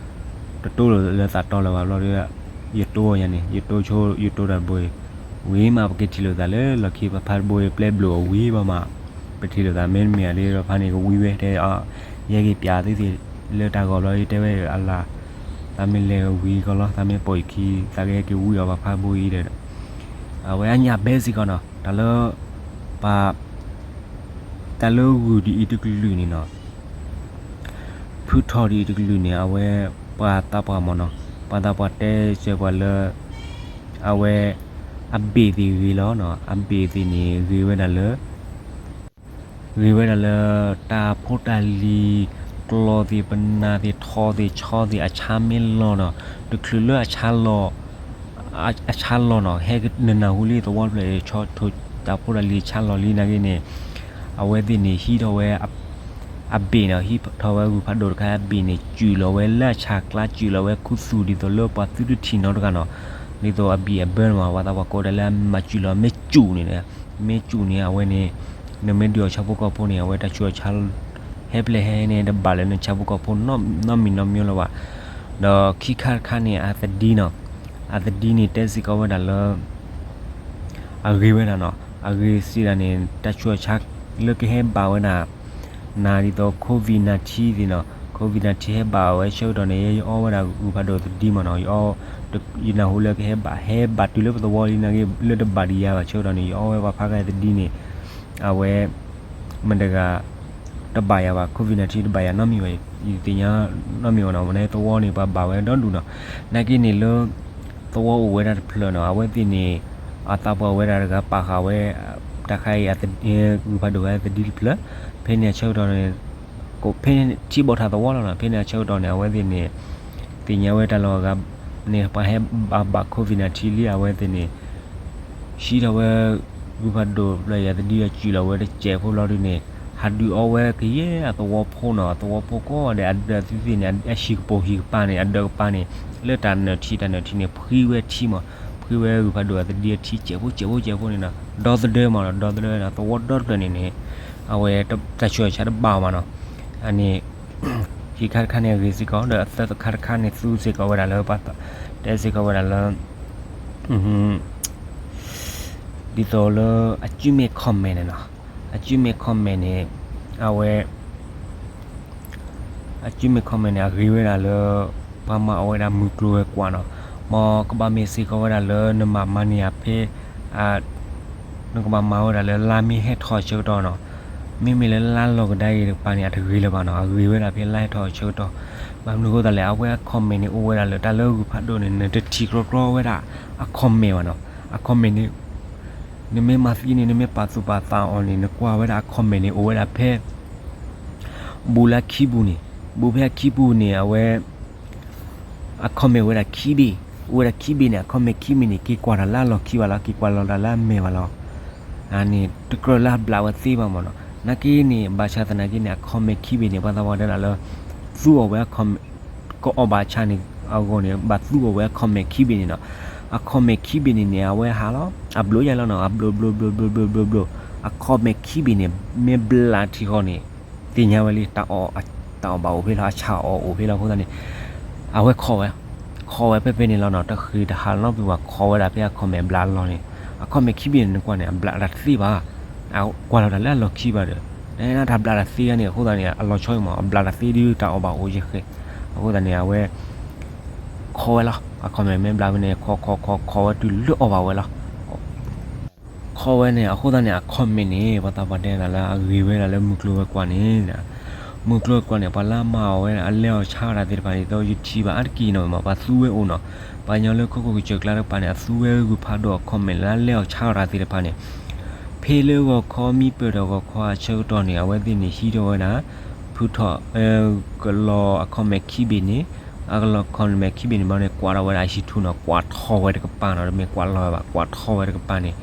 တတိၢ်လၢသးတီလၢၤဘၣ်ဘျီဒီး ယတိၢ်အီၤယၤန့ၣ် ယတိၢ်ဆိ ယတိၢ်တၢ်တဘိအံၤ ဝံၤမး ပကထံၣ်လိာ်သးလၢလီၢ်ခံ ပဖးတဘိအံၤ ပျဲဘျုးအီၤဝံၤဘၣ်မး ပထံၣ်လိာ်သးမ့တမ့ၢ်ဧါဒီး ပဖးန့ၣ်ကဝံဝဲတဲ ယဟဲက့ၤပျးသုသ့ၣ်လၢတၢ်ဂီၤဘျီ ယတဲဝဲအလၢ် သးမ့ၢ်လဲၤဝံၤကီးလီၤ သးမ့ၢ်ပိာ်ယခံ သးကဟဲက့ၤဝံအီၤပဖးတဘိအံၤဒီး အဝဲအညၣ်ဘဲစ့ၢ်ကီးနီၤ တၢ်လၢ ပ တၢ်လၢဂုၢ်ဒ်အံၤတကလုာ်န့ၣ်နီၤ ဖုထီၣ်ဒ်အံၤတကလုာ်န့ၣ် အဝဲ ပှၤသးပှၢ်မ့ၢ်နီၤ ပှၤသးပှၢ်တဲစၢၤပှၤလၢ အဝဲ အဘ့ၣ်သ့ၣ်ဂ့ၤလီၤနီၤ အဘ့ၣ်သ့ၣ်န့ၣ် ဂ့ၤဝဲဒၣ်လၢ ဂ့ၤဝဲဒၣ်လၢ တၢ်ဖိတၢ်လံၤ ကျီၢ်သ့ၣ် ပနၢ်သ့ၣ် ထီသ့ၣ် ဆီသ့ၣ် အဆါမ့ၢ်လီၤနီၤ တချုးလၢအဆါလီၤ အဆါလီၤနီၤ ဟဲနနၢ်ဟူလံသဝီတဖျၢၣ် ဆီထိၣ်တၢ်ဖိတၢ်လံၤဆါလီၤလံနာ်က့န့ၣ် အဝဲသ့ၣ်န့ၣ် ဟံးထီၣ်ဝဲ အဘ့ၣ်နီၤ ဟံးထီၣ်ဝဲဂုၢ်ဖးဒိၣ်တခါ အဘ့ၣ်န့ၣ် စုၣ်လီၤဝဲလၢအဆၣ်ကျါ စုၣ်လီၤဝဲခူသူၣ်ဒ်သိးလၢပှၤသုတထံၣ်နီတဂၤနီၤ ဒ်သိးအဘံၣ်အဘၢမး ပှၤသးပှၢ်ကိးတၢ်လၢအမၤစုၣ်လီၤ မ့ၢ်စုၣ်န့ၣ် မ့ၢ်စုၣ်န့ၣ် အဝဲန့ၣ် နမ့ၢ်ဒုးအီၤဆၣ်ဖိကီၢ်ဖိန့ၣ် အဝဲတၢ်ဆူးအဆါ ဟဲပျဲၢ်ဟဲန့ၣ် တဘၣ်လၢနဆၣ်ဖိကီၢ်ဖိနီတမံၤနီတမျိုးလၢၤဘၣ်. ဒီးခံခါတခါန့ၣ် အသဒံနီၤ, အသဒံန့ၣ် တဲစ့ၢ်ကီးဝဲဒၣ်လၢ အဂ့ၤဝဲဒၣ်နီၤ, အဂ့ၤစံးဒၣ်န့ၣ် တၢ်ဆူးအဆါလၢကဟဲဘၣ်ဝဲဒၣ် နၤဒ်သိး COVID nineteen သ့ၣ်နီၤ, COVID nineteen ဟဲဘၣ်ဝဲဆၢကတီၢ်န့ၣ် ယအီဝဲဒၣ်ဂုၢ်ဖးဒိၣ်သဒံမ့ၢ်နီၤ, ယအီ, ယနၢ်ဟူလၢကဟဲဘၣ် ဟဲဘၣ်တုၤလၢပသဝီလံ နာ်က့လၢတဘၣ်ဒံးယၤဘၣ်ဆၢကတီၢ်န့ၣ် ယအီဝဲပှၤဖးကါသဒံန့ၣ် အဝဲ မတၤတဂၤ တဘၣ်ယၤဘၣ်, COVID nineteen တဘၣ်ယၤနီတမံၤဘၣ်, ယသ့ၣ်ညါနီတမံၤဘၣ်နီၤ, ဝဲန့ၣ်သဝီန့ၣ် ပှၤဘၣ်ဝဲဒီဒူၣ်နီၤ, နာ်က့န့ၣ်လၢ သဝီအိၣ်ဝဲဒၣ်တဖျၢၣ်နီၤ, အဝဲသ့ၣ်န့ၣ် အသးပှၢ်ဝဲဒၣ်တဂၤပာ်ဃာ်ဝဲ တၢ်ခါအံၤ ဂုၢ်ဖးဒိၣ်ဝဲသဒံတဖျၢၣ်, ဖဲန့ၣ်အဆၢကတီၢ်န့ၣ် ဖဲန့ၣ်ထံၣ်ဘၣ်ထးသဝီလီၤနီၤ, ဖဲန့ၣ်အဆၢကတီၢ်န့ၣ် အဝဲသ့ၣ်န့ၣ် သ့ၣ်ညါဝဲတၢ်လီၢ်အဂၤန့ၣ် ပှၤဟဲဘၣ်ဘၣ် COVID nineteen လံ အဝဲသ့ၣ်န့ၣ် ဟံးထီၣ်ဝဲ ဂုၢ်ဖးဒိၣ်ဖျၢၣ်အံၤသဒံအစုၣ်လီၤဝဲတစဲးဖိလီၤဒုးန့ၣ် ဟးဒုးအီဝဲကယဲၢ်အသဝီဖိနီၤ, အသဝီဖိကိးဂၤဒဲး အဒၢးသ့ၣ်န့ၣ် အဟံၣ်ကပိာ်ဟံၣ်ကပၤန့ၣ် အဒၢးကပၤန့ၣ် လၢတၢ်နၢၣ်ထံတၢ်နၢၣ်ထံန့ၣ် ဖှံဝဲထံမး, ဖှံဝဲဂုၢ်ဖးဒိၣ်အသဒံအထံစဲးဖိစဲးဖိစဲးဖိန့ၣ်နီၤ, ဒီသဒၢမးနီၤ, ဒီသဒၢနီၤ, သဝီဒီတဖျၢၣ်န့ၣ်န့ၣ် အဝဲတၢ်ဆူးတၢ်ဆါတဘၣ်ဘၣ်နီၤ, အန့ၣ် ခံခါတခါန့ၣ်အဂ့ၤစ့ၢ်ကီး ဒီးအသၢခါတခါန့ၣ်သူစ့ၢ်ကီးဝဲဒၣ်လၢ တဲစ့ၢ်ကီးဝဲဒၣ်လၢ ဒ်သိးလၢအစုမ့ၢ် comment န့ၣ်နီၤ, အစုမ့ၢ် comment န့ၣ် အဝဲ အစုမ့ၢ် comment န့ၣ် အဂ့ၤဝဲဒၣ်လၢ ပှၤမၤအီၣ်ဝဲဒၣ်မုၢ်ကျိၤဝဲၤကွာ်နီၤ, မ်ကဘၣ်မ့ၢ်စ့ၢ်ကီးဝဲဒၣ်လၢနမၤမၤန့ၢ်ယၤဖဲ နကဘၣ်မၤဝဲဒၣ်လၢလါမ့ၢ်ဟဲထီၣ်အဆၢကတီၢ်နီၤ, မ့မ့ၢ်လၢလါလီၤကဒါအံၤတကပၤန့ၣ် အတဂ့ၤလၢၤဘၣ်နီၤ, အဂ့ၤဝဲဒၣ်ဖဲလါဟဲထီၣ်အဆၢကတီၢ်, ဘၣ်မနုၤအဃိသတးလဲၣ် အဝဲအ comment န့ၣ် အိၣ်ဝဲဒၣ်လၢတၢ်လၢဂုၢ်ဖးဒိၣ်န့ၣ် နတထံၣ်ကြီကြီဝဲဒၣ် အ comment ဘၣ်နီၤ, အ comment န့ၣ် နမ့ၢ်မၤသံန့ၣ် နမ့ၢ်ပာ်သူၣ်ပာ်သးအီၤန့ၣ် နကွၢ်ဝဲဒၣ်အ comment န့ၣ် အိၣ်ဝဲဒၣ်ဖဲ ဘူးလၢခံပူၤန့ၣ်, ဘူးဖဲအခံပူၤန့ၣ် အဝဲ အ comment ဝဲဒၣ်ခံဘ့ၣ်, အိၣ်ဝဲဒၣ်ခံဘ့ၣ်န့ၣ် အ comment ခံဘ့ၣ်န့ၣ် က့ၤကွၢ်တၢ်လၢအလီၢ်ခံဘၣ်လီၤ, က့ၤကွၢ်လီၤတၢ်လၢအမဲာ်ဘၣ်လီၤ, အန့ၣ် တကြၢးလၢအဘျးဝဲသ့ဘၣ်မ့ၢ်နီၤ, နာ်က့န့ၣ် ဘၣ်ဆၣ်သနာ်က့န့ၣ် အ comment ခံဘ့ၣ်န့ၣ် ပှၤသးပှၢ်တဲဒၣ်လၢ သူအီၣ်ဝဲ comment ကအီၣ်ဘၣ်ဆၣ်န့ၣ် အဂီၢ်န့ၣ် ဘၣ်သူအီၣ်ဝဲအ comment ခံဘ့ၣ်န့ၣ်နီၤ, အ comment ခံဘ့ၣ်န့ၣ်န့ၣ် အဝဲဟးလီၤ အဘျိယၤလီၤနီၤ, အဘျိဘျိဘျိဘျိဘျိဘျိဘျိ, အ comment ခံဘ့ၣ်န့ၣ် မ့ၢ်ဘျးထံဃီန့ၣ် သ့ၣ်ညါဝဲလံ တၢ်အီၣ်ဘၣ်အိၣ်ဖဲလီၤ, အဆၣ်အီၣ်အိၣ်ဖဲလီၤအဃိသတးန့ၣ် အဝဲခိးဝဲ, ခိးဝဲဖဲဖဲန့ၣ်လီၤနီၤ, တဃ့တဟးလီၤနီတဘျီဘၣ်, ခိးဝဲဒၣ်ဖဲအ comment ဘျးအလီၢ်န့ၣ်, အ comment ခံဘ့ၣ်န့ၣ် နကွၢ်န့ၣ် အဘျးတၢ်သ့ဘၣ်, ကွၢ်လီၤတၢ်လၢအလီၢ်ခံဘၣ်ဒီး တၢ်ဘျးတၢ်သ့ဂၤန့ၣ် အဃိသတးန့ၣ် အလီၤဆီအံၤမး အဘျးတၢ်သ့ဒုးတၢ်အီၣ်ဘၣ်အိၣ်ယဲၢ်ဃဲ, အဃိသတးန့ၣ် အဝဲ ခိးဝဲလီၤ, အ comment မ့ၢ်ဘျးဖဲန့ၣ် ခိးခိးခိးခိးဝဲတုၤလၢအီၣ်ဘၣ်ဝဲလီၤ ခိးဝဲန့ၣ် အဃိသတးန့ၣ် အ comment န့ၣ် ပှၤသးပှၢ်တဲဒၣ်လၢအဂ့ၤဝဲဒၣ်လၢမုၢ်ကျိၤဝဲၤကွာ်န့ၣ်, မုၢ်ကျိၤဝဲၤကွာ်န့ၣ် ပှၤလၢအမၤအီၣ်ဝဲဒၣ် အလဲၤအီၣ်ဆါအီၣ်တၢ်သ့ၣ်တဖၣ်န့ၣ် ဒ်သိးယထံၣ်ဘၣ်အါတက့ၢ်နီၤမး ပှၤသူဝဲအိၣ်နီၤ, ပှၤကညီလၢခိခိၣ်ကစၢၢ်ကျါတကပၤန့ၣ် အသူဝဲဂုၢ်ဖးဒိၣ်အ comment လၢအလဲၤအီၣ်ဆါအီၣ်တၢ်သ့ၣ်တဖၣ်န့ၣ်, ဖဲလၢဂီၤခီမံပၢၢ်ဒီးဂီၤခီအဆၢကတီၢ်န့ၣ် အဝဲသ့ၣ်န့ၣ်ဟံးထီၣ်ဝဲဒၣ် ဖုထီၣ် ကလီၤအ comment ခံဘ့ၣ်န့ၣ်, အကလီၤ comment ခံဘ့ၣ်န့ၣ် ဘျီန့ၣ် ကွၢ်ထီၣ်ဝဲဒၣ်အ YouTube နီၤ, ကွၢ်ထီၣ်ဝဲတကပၤနီၤ, တမ့ၢ်ကွၢ်လီၤဝဲဘၣ်, ကွၢ်ထီၣ်ဝဲတကပၤန့ၣ်,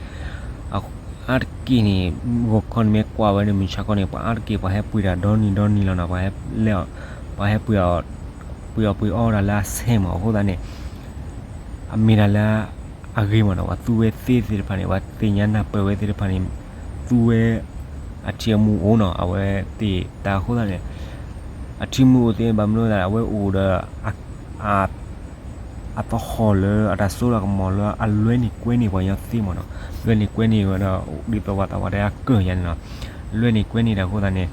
အါတက့ၢ်န့ၣ် ဂီၤခီန့ၣ်မ့ၢ်ကွၢ်ဝဲန့ၣ် မုၢ်ဆါခီန့ၣ် ပှၤအါတက့ၢ် ပှၤဟဲပှ့ၤတၢ်ဒီနံၤဒီနံၤလီၤနီၤ, ပှၤဟဲလဲၤအီၣ်, ပှၤဟဲပှ့ၤအီၣ်, ပှ့ၤအီၣ်ပှ့ၤအီတၢ်လၢအဆဲးမး အဃိသတးန့ၣ် အမ့ၢ်တၢ်လၢအဂ့ၤမးနီၤ, ပှၤသူဝဲသ့သ့ၣ်တဖၣ်န့ၣ် ပှၤသ့ၣ်ညါနၢ်ပၢၢ်ဝဲသ့ၣ်တဖၣ်န့ၣ် သူဝဲ အထံအမူအိၣ်နီၤ, အဝဲသ့ၣ်တၢ်အဃိသတးန့ၣ် အထံမူအိၣ်သ့ ဘၣ်မနုၤသတး အဝဲအိၣ်ဒီး အသဟီၣ်လၢအတၢ်စိတၢ်ကမီၤလၢအလွဲန့ၢ်ကွဲန့ၢ်ပှၤကညီသ့မးနီၤ, လွဲန့ၢ်ကွဲန့ၢ်ဝဲဒီး ဒ်သိးပှၤသးပှၢ်တဲအကၢၢ်ယၤန့ၣ်နီၤ, လွဲန့ၢ်ကွဲန့ၢ်တၢ်အဃိသတးန့ၣ်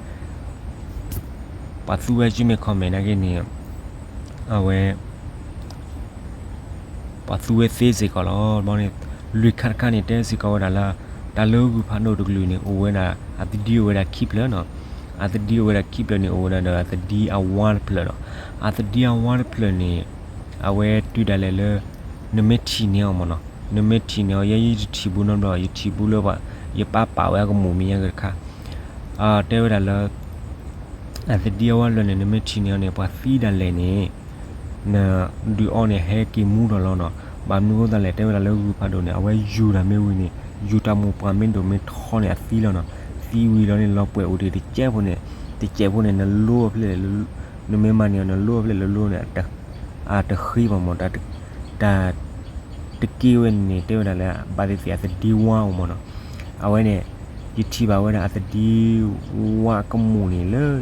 ပှၤသူဝဲစုမ့ၢ် comment နာ်က့န့ၣ် အဝဲ ပှၤသူဝဲသ့စ့ၢ်ကီးလီၤ. ဘီန့ၣ် လွံၢ်ခါတခါန့ၣ် တဲစ့ၢ်ကီးဝဲဒၣ်လၢ တၢ်လၢဂုၢ်ဖးဒိၣ်တကလုာ်န့ၣ် အိၣ်ဝဲဒၣ် အသဒံအိၣ်ဝဲဒၣ်ခံဖျၢၣ်နီၤ. အသဒံအိၣ်ဝဲဒၣ်ခံဖျၢၣ်န့ၣ် အိၣ်ဝဲဒၣ်ဒီးအသဒံအဝါတဖျၢၣ်နီၤ. အသဒံအဝါတဖျၢၣ်န့ၣ် အဝဲတုၤဒၣ်လဲာ်လၢ နမ့ၢ်ထံၣ်န့ၢ်အီၤမးနီၤ. နမ့ၢ်ထံၣ်န့ၢ်အီၤ ယဲယတထံၣ်ဘူးနီတဘျီ ယထံၣ်ဘူးလၢ ယပၢ်ပာ်ဝဲအကမူၣ်မ့ၢ်ညါက့ၤတခါ တဲဝဲဒၣ်လၢ အသဒံအဝါတဖျၢၣ်န့ၣ် နမ့ၢ်ထံၣ်န့ၢ်အီၤန့ၣ် ပှၤသံဒၣ်လဲာ်န့ၣ် နဒုးအီန့ၣ် ဟဲက့ၤမူထီၣ်လီၤနီၤ. ဘၣ်မနုၤအဃိသတးလဲၣ် တဲဝဲဒၣ်လၢဂုၢ်ဖးဒိၣ်န့ၣ် အဝဲယူၤတၢ်မ့ၢ်ဝံၤန့ၣ် ယူၤတၢ်မိၢ်ပှၢ်မ့ၢ်ဒိၣ်မ့ၢ်ထီန့ၣ် အသံလီၤနီၤ. သံဝံၤလီၤန့ၣ် လီၤပှဲၤအိၣ်တ့ၢ်တစဲးဖိန့ၣ် တစဲးဖိန့ၣ် နလိအီၤဖဲလဲၣ် နမ့ၢ်မၤန့ၢ်အီၤ နလိအီၤဖဲလဲၣ် နလိန့ၣ် တဃ့ဘၣ်မး တၢ် တက့ၢ်ဝဲန့ၣ် တဲဝဲဒၣ်လၢ ဘၣ်သ့ၣ်သ့ၣ်အသဒံဝါအိၣ်မးနီၤ. အဝဲန့ၣ် ယထံၣ်ဘၣ်ဝဲဒၣ်အသဒံဝါအကမူၣ်န့ၣ်လၢ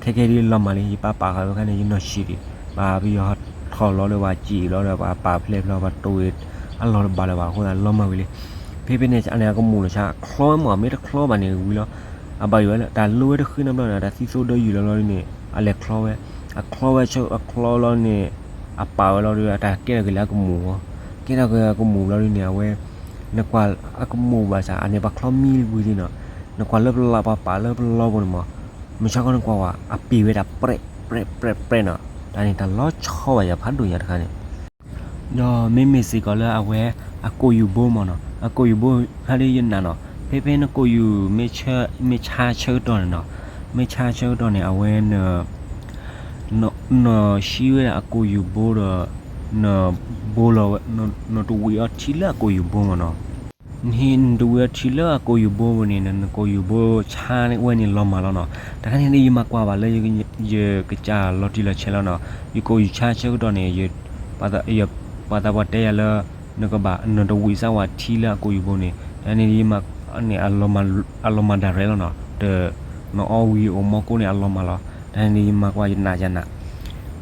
ခဲကဲဒ်လီၤမၢ်လံ ယပၢ်ပာ်ဃာ်ဝဲခါန့ၣ် ယနီၢ်ဆံးဒံး ပှၤပယီၤထီၣ်လီၤဒီး ပှၤစံၣ်လီၤဒီး ပှၤပာ်ဖျဲၣ်ဖျါ ပှၤတိၢ်ဝဲအလီၢ်တဘၣ်လၢၤဘၣ်အဃိသတး လီၤမၢ်ဝံၤလံ. ဖဲဖဲန့ၣ် အန့ၣ်အကမူၣ်လီၤဆါ ချီဝဲမး မ့ၢ်တချီဘၣ်န့ၣ်ဝံၤလီၤ. အဘၣ်ယိၣ်ဝဲလၢ တၢ်လိဝဲတဃ့နီတဘျီန့ၣ် တၢ်သံသိဒၢယုၢ်လီၤလီၤန့ၣ် အလဲၤချီဝဲ အချီဝဲဆၢအချီလီၤန့ၣ်, အပာ်ဝဲလီၤဒီး အတၢ်ကဲထီၣ်က့ၤလၢအကမူၣ်, ကဲထီၣ်က့ၤအကမူၣ်လီၤဒုန့ၣ် အဝဲ, နကွၢ်အကမူၣ်ဘၣ်ဆၣ် အန့ၣ်ပှၤချီမံဝံၤဒုနီၤ, နကွၢ်လၢပလးပှၤပာ်လၢပလီပူၤန့ၣ်မး, မုၢ်ဆါခီနကွၢ်ဝဲ အပ့ၤဝဲဒၣ်ပြဲးပြဲးပြဲးပြဲးနီၤ, တၢ်န့ၣ်တၢ်လီၤဆီဘၣ်ယၤဖးဒိၣ်ညါတခါန့ၣ် ဒီးမ့မ့ၢ်စ့ၢ်ကီးလၢအဝဲ အကိာ်ယူၢ်ဘိမးနီၤ, အကိာ်ယူၢ်ဘိဖဲဒ်ယနာ်နီၤ, ဖဲဖဲနကိာ်ယူၢ် မ့ၢ်ဆါဆၢကတီၢ်န့ၣ်နီၤ, မ့ၢ်ဆါဆၢကတီၢ်န့ၣ် အဝဲ နဆှံဝဲဒၣ်အကိာ်ယူၢ်ဘိဒီး နဘိလီၤဝဲ, နတဝံၣ်အီထံလၢအကိာ်ယူၢ်ဘိမးနီၤ, နဟံးနတဝံၣ်အီထံလၢအကိာ်ယူၢ်ဘိဝဲန့ၣ် နကိာ်ယူၢ်ဘိဆါဝဲန့ၣ်လီၤမၢ်လီၤနီၤ, တခါန့ၣ်ယမၤကွၢ်ဘၣ်လၢ ယကစၢ်လီၤတံၢ်လီၤဆဲးလီၤနီၤ, ယကိာ်ယူၢ်ဆါဆၢကတီၢ်န့ၣ် ပှၤသးပှၢ်တဲယၤလၢ နကဘၣ် နတဝံၣ်စၢ်ဝဲထံလၢအကိာ်ယူၢ်ဘိန့ၣ် တၢ်န့ၣ်ယမၤန့ၣ် အလီၤမၢ်ဒၣ်ရဲၣ်လီၤနီၤ, တ နအီဝံၤအိၣ်မီကိၣ်န့ၣ်အလီၤမၢ်လီၤ, တၢ်န့ၣ်ယမၤကွၢ်ယနာ်ယနာ်,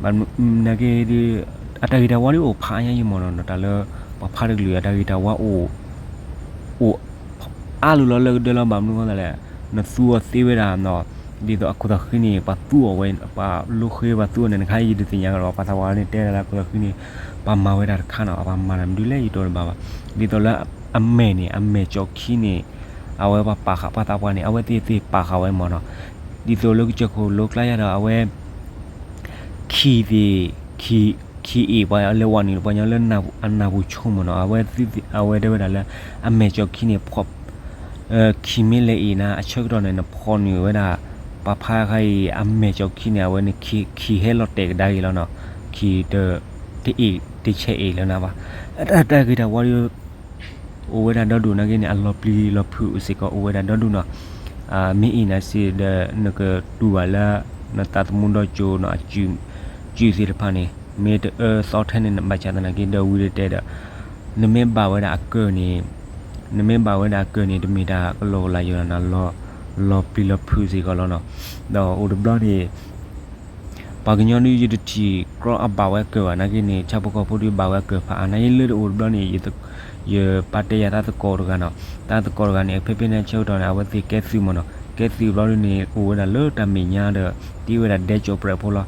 ဘၣ်နာ်က့ အတၢ်ဂ့ၤတၢ်ဝါဒ်အိၣ်ဖးအါညါယမးနီၤ, တၢ်လၢ ပှၤဖးတကလုာ်အတၢ်ဂ့ၤတၢ်ဝါအိၣ် အိၣ်အါလူၤလီၤလၢကဒၢလီၤ ဘၣ်မနုၤဃိသတးလဲၣ်, နသူအီၤသ့ဝဲဒၣ်နီၤ, ဒ်သိးအခိၣ်သးဃံန့ၣ် ပှၤသူအီၤဝဲ ပှၤလိဃ့ပှၤသူအီၤန့ၣ် နခါအံၤယတသ့ၣ်ညါကဒီး ပှၤသးပှၢ်န့ၣ်တဲဒၣ်လၢအခိၣ်သးဃံန့ၣ် ပှၤမၤဝဲဒၣ်တခါနီၤ, ပှၤမၤတၢ်မနုၤလဲၣ်ယတဲတဘၣ်ဘၣ်, ဒ်သိးလၢအမဲာ်န့ၣ် အမဲာ်ကၠီၣ်ခံန့ၣ် အဝဲပှၤပာ်ဃာ်ပှၤသးပှၢ်န့ၣ် အဝဲသ့ၣ်သ့ၣ်ပာ်ဃာ်ဝဲမးနီၤ, ဒ်သိးလၢကစၢၢ်ခိၣ်လိကျါယၤဒီး အဝဲ ခံသ့ၣ်, ခံအ့ၣ်ပှၤလဲၤဝဲန့ၣ် ပှၤညီလၢအနၢ်ပူၤဆိမးနီၤ, အဝဲတဲဝဲဒၣ်လၢ အမဲာ်ကၠီၣ်ခံန့ၣ် ခံမ့ၢ်လဲၤအ့ၣ်နၤအဆၢကတီၢ်န့ၣ် နဖီၣ်နုာ်ဝဲဒၣ် ပှၤဖးခါအံၤ အမဲာ်ကၠီၣ်ခံန့ၣ် အဝဲန့ၣ် ခံဟဲလီၤတဲာ်ကဒါက့ၤလီၤနီၤ, ခံတအ့ၣ်တဆဲးအ့ၣ်လၢနၤဘၣ်, အတၢ်ဂ့ၤတၢ်ဝါဒီး အိၣ်ဝဲဒၣ်ဒီဒူၣ်နာ်က့န့ၣ် အလီၤပျံၤလီၤဖုးစ့ၢ်ကီးအိၣ်ဝဲဒၣ်ဒီဒူၣ်နီၤ, မ့ၢ်အ့ၣ်နၤစ့ၢ်ဒီး နကတူၢ်ဘၣ်လၢ နသးသမူဒီကၠိနီၤ အစုၣ်သ့ၣ်တဖၣ်န့ၣ် မ့ၢ်တအၢသီထဲန့ၣ် နဘၣ်ဆၣ်သနာ်က့ဒီးဝံၤတတဲဒီး နမ့ၢ်ဘၣ်ဝဲဒၣ်အကၢၢ်န့ၣ်, နမ့ၢ်ဘၣ်ဝဲဒၣ်အကၢၢ်န့ၣ် တမ့ၢ်တၢ်ကလီကလီယိာ်နီၤ လီၤပျံၤလီၤဖုးစ့ၢ်ကီးလီၤနီၤ, ဒီးအိၣ်တဘျီန့ၣ် ပှၤကညီဒုးယတထံၣ်ကြီအဘၣ်ဝဲအကၢၢ်ဘၣ်နာ်က့န့ၣ် ဆၣ်ဖိကီၢ်ဖိဒုးဘၣ်ဝဲအကၢၢ်ဖးအါ နာ်က့လၢတအိၣ်တဘျီန့ၣ် ယပၢ်တဲယၤတၢ်သကိးတဂၤနီၤ, တၢ်သကိးတဂၤန့ၣ် ဖဲဖဲန့ၣ်ဆၢကတီၢ်န့ၣ် အဝဲသ့ၣ်ကဲသုးမးနီၤ, ကဲသုးဘျီဒုန့ၣ် အိၣ်ဝဲဒၣ်လၢတၢ်မဲာ်ညါဒီး တ့ဝဲဒၣ်ဒဲကၠိပြဲးဖိလီၤ,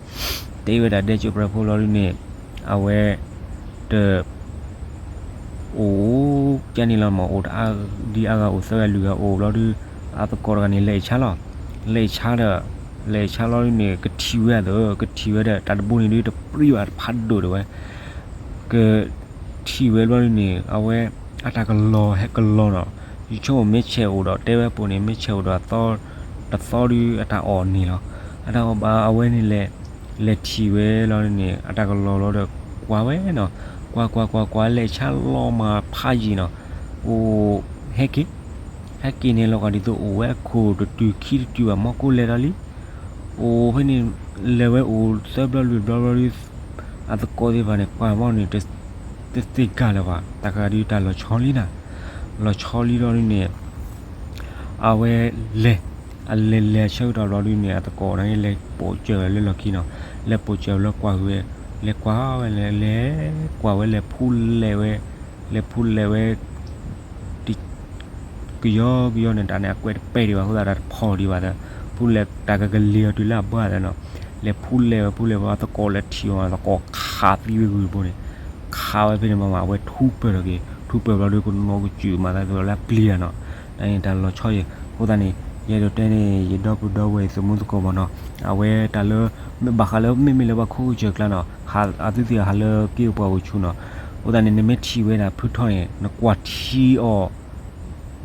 တ့ဝဲဒၣ်ဒဲကၠိပြဲးဖိလီၤဒုန့ၣ် အဝဲ တ အိၣ်ကန့ၣ်လီၤမး အိၣ်တအါဒံအါဂၤအိၣ်သၢဂၤလွံၢ်ဂၤအိၣ်ဘျီဒု အသကိးတဂၤန့ၣ် လဲၤအ့ၣ်ဆါလီၤ, လဲၤအ့ၣ်ဆါဒီး လဲၤအ့ၣ်ဆါလီၤဒုန့ၣ် ကထံၣ်ဝဲအသိး ကထံၣ်ဝဲဒီး တၢ်တဘိန့ၣ်ဒု တပြံၣ်ဘၣ်တဖးဒိၣ်ဒံးဝဲ ကထံၣ်ဝဲဘျီဒုန့ၣ် အဝဲ အတၢ်ကလီၤဟဲကလီၤနီၤ, ယဆိကမိၣ်မ့ၢ်ဆဲးအိၣ်ဒီး တဲဝဲပူၤန့ၣ် မ့ၢ်ဆဲးအိၣ်ဒီး တသီဒု အတၢ်အီၣ်န့ၣ်လီၤ, အတၢ်အီၣ်ဘၣ်အဝဲန့ၣ်လဲၤ လဲၤထံၣ်ဝဲလီၤန့ၣ် အတၢ်ကလီၤလီၤဒီး ကွၢ်ဝဲနီၤ, ကွၢ်ကွၢ်ကွၢ်ကွၢ် လဲၤဆါလီၤမးဖးယံာ်နီၤ, အိၣ် ဟဲက့ၤ ဟဲက့ၤန့ၣ်လီၤ ကဒ်သိးအိၣ်ဝဲအခိၣ်တတုၤခံတတုၤဘၣ် မီၢ်ကိၢ်လဲၤဒီးလံ, အိၣ်ဖဲန့ၣ် လဲၤဝဲအိၣ်သၢဘျီလွံၢ်ဘျီဘျီဒု အသကိးသ့ၣ်တဖၣ်န့ၣ် ကွၢ်ဘျီန့ၣ် တသ့ၣ်ကၢ်လၢၤဘၣ် တၢ်ကဒုတၢ်လီၤဆီလံနၤ, လီၤဆီလံလီၤဒုန့ၣ် အဝဲလဲၤ အလဲၤလဲၤဆၢကတီၢ်ဘျီဒုန့ၣ် အသကိးန့ၣ် လဲၤပိာ်စၢၤဝဲလၢလီၢ်ခံနီၤ, လဲၤပိာ်စၢၤလၢကွၢ်ဝဲ လဲၤကွၢ်ဝဲလဲၤ လဲၤကွၢ်ဝဲလဲၤဖူလဲၤဝဲ လဲၤဖူလဲၤဝဲ ကယီကယီန့ၣ် တၢ်န့ၣ် အကွဲးတပဲာ်ဒံးဘၣ် အဃိသတးတၢ်တဖီၣ်ဒံးဘၣ်ဒီး ဖူလဲၤတၢ်ကကလံၤအီၤတုၤလၢအဘၣ်ဒီးနီၤ, လဲၤဖူလဲၤဝဲ ဖူလဲၤဝဲ အသကိးလဲၤထံၣ်အီၤ အသကိးခးသံဝဲဂုာ်တဘိန့ၣ်, ခးဝဲဖဲန့ၣ်မးမး အဝဲထူပၢၢ်ထီၣ်က့ၤ ထူပၢၢ်ဘျီဒု ကနီၢ်ကစၢ်မၤသးဒ်သိးလၢအပျံၤတၢ်နီၤ, တၢ်န့ၣ်တၢ်လီၤဆီယဲၢ်, အဃိသတးန့ၣ် ယအဲၣ်ဒိးတဲန့ၣ် ယဒီပုၢ်ဒီဝဲၢ်သမူသကိးမးနီၤ, အဝဲတၢ်လၢ ဘၣ်ဃးလၢမ့မ့ၢ်လၢပှၤခိၣ်ကစၢၢ်ကျါနီၤ, အသုသ့ၣ်ဟးလၢက့ၢ်ပှၤဝံၤဆူၣ်နီၤ, အဃိသတးန့ၣ် နမ့ၢ်ထံၣ်ဝဲဒၣ်ဖုထီၣ်န့ၣ် နကွၢ်ထံအီၤ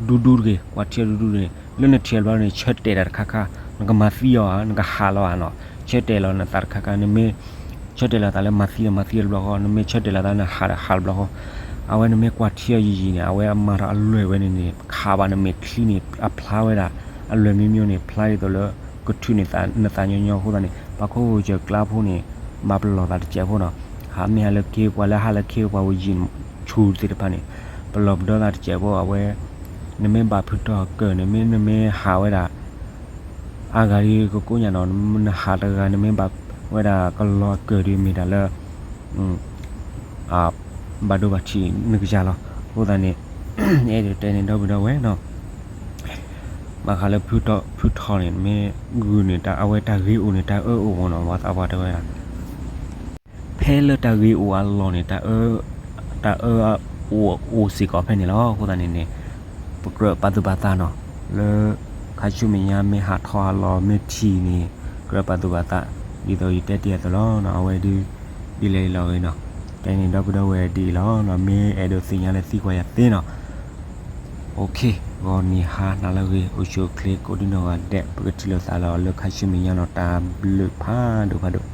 ဒူဒူတဂ့ၤ, ကွၢ်ထံအီၤဒူဒူတဂ့ၤ, လၢနထံၣ်အီၤဘျီန့ၣ် ဆၢတဲာ်တၢ်တခါခါ, နကမၤသံအီၤဧါ, နကဟးလီၤဧါနီၤ, ဆၢတဲာ်လီၤနသးတခါခါ, နမ့ၢ်ဆၢတဲာ်လီၤသးလၢမၤသံဒီးမၤသံတဘျီဃီ, နမ့ၢ်ဆၢတဲာ်လီၤသးလၢဟးဒီးဟးတဘျီဃီ, အဝဲနမ့ၢ်ကွၢ်ထံအီၤယံာ်ယံာ်န့ၣ် အဝဲအမၤထီၣ်အလွဲၢ်ဝဲန့ၣ်န့ၣ် ခးဘၣ်နမဲာ်ချံန့ၣ် အဖျါဝဲဒၣ် အလွဲၢ်မံမံန့ၣ် ဖျါဒ်သိးလၢ ကထုးန့ၢ်နသးညီညီအဃိသတးန့ၣ် ပှၤခိၣ်ကစၢၢ်ကျါဖိန့ၣ် ဘၣ်ပလီၢ်သးတစဲးဖိနီၤ, ဟးမ့ၢ်ဟးလၢက့ၢ်ပှၤလၢဟးလၢက့ၢ်ပှၤဝံၤယံာ်ဆူၣ်သ့ၣ်တဖၣ်န့ၣ် ပလီၢ်ပဒီသးတစဲးဖိ အဝဲ နမ့ၢ်ဘၣ်ဖုထီၣ်ကၢၢ်န့ၣ် မ့ၢ်နမ့ၢ်ဟးဝဲဒၣ် အါဂၤဒ်ကကိးညါနီၤ, နဟးတဂၤ နမ့ၢ်ဘၣ်ဝဲဒၣ်ကလီၤအကၢၢ်ဒ်မ့ၢ်တၢ်လၢ ဘၣ်ဒိဘၣ်ထံးနကစၢ်လီၤ. အဃိသတးန့ၣ် အဲၣ်ဒိးတဲန့ၣ် ဒီပုၢ်ဒီဝဲၢ်နီၤ, ဘၣ်ဃးလၢဖုထီန့ၣ် မ့ၢ်ဂုာ်န့ၣ် တၢ်အဝဲတၢ်ဂ့ၢ်အိၣ်န့ၣ် တၢ်အၢအိၣ်မးနီၤ ပှၤသးပှၢ်တဲဝဲဒၣ် ဖဲလၢတၢ်ဂ့ၢ်အိၣ်အလီၢ်န့ၣ် တၢ်အၢ တၢ်အၢအိၣ် အိၣ်စ့ၢ်ကီးဖဲန့ၣ်လီၤ. အဃိသတးန့ၣ်န့ၣ် ပကြၢးပာ်သူၣ်ပာ်သးနီၤ လၢ ခါဆူမဲာ်ညါမ့ၢ်ဟးထီၣ်ဟးလီၤမ့ၢ်ထံၣ်န့ၣ် ကြၢးပာ်သူၣ်ပာ်သး ဒ်သိးယတဲတ့ၢ်အသိးလီၤနီၤ အဝဲဒုး ဒ်လဲၣ်လီၤဂ့ၤနီၤ တဲန့ၣ်ဒီပုၢ်ဒီဝဲၢ်ဒ်အံၤလီၤနီၤ မ့ၢ်အဲၣ်ဒိးသ့ၣ်ညါလၢသံကွၢ်ယၤသ့နီၤ OK ဂီၤနံၤဟါနၤလၢအဂ့ၤ အိၣ်ဆူၣ်အိၣ်ချ့ကိးဒံနီၢ်ဂၤဒဲး ပကထံၣ်လိာ်သးလီၤလၢခါဆူမဲာ်ညါနီၤ တၢ်ဘျုးဖးဒိၣ်ဖးဒိၣ်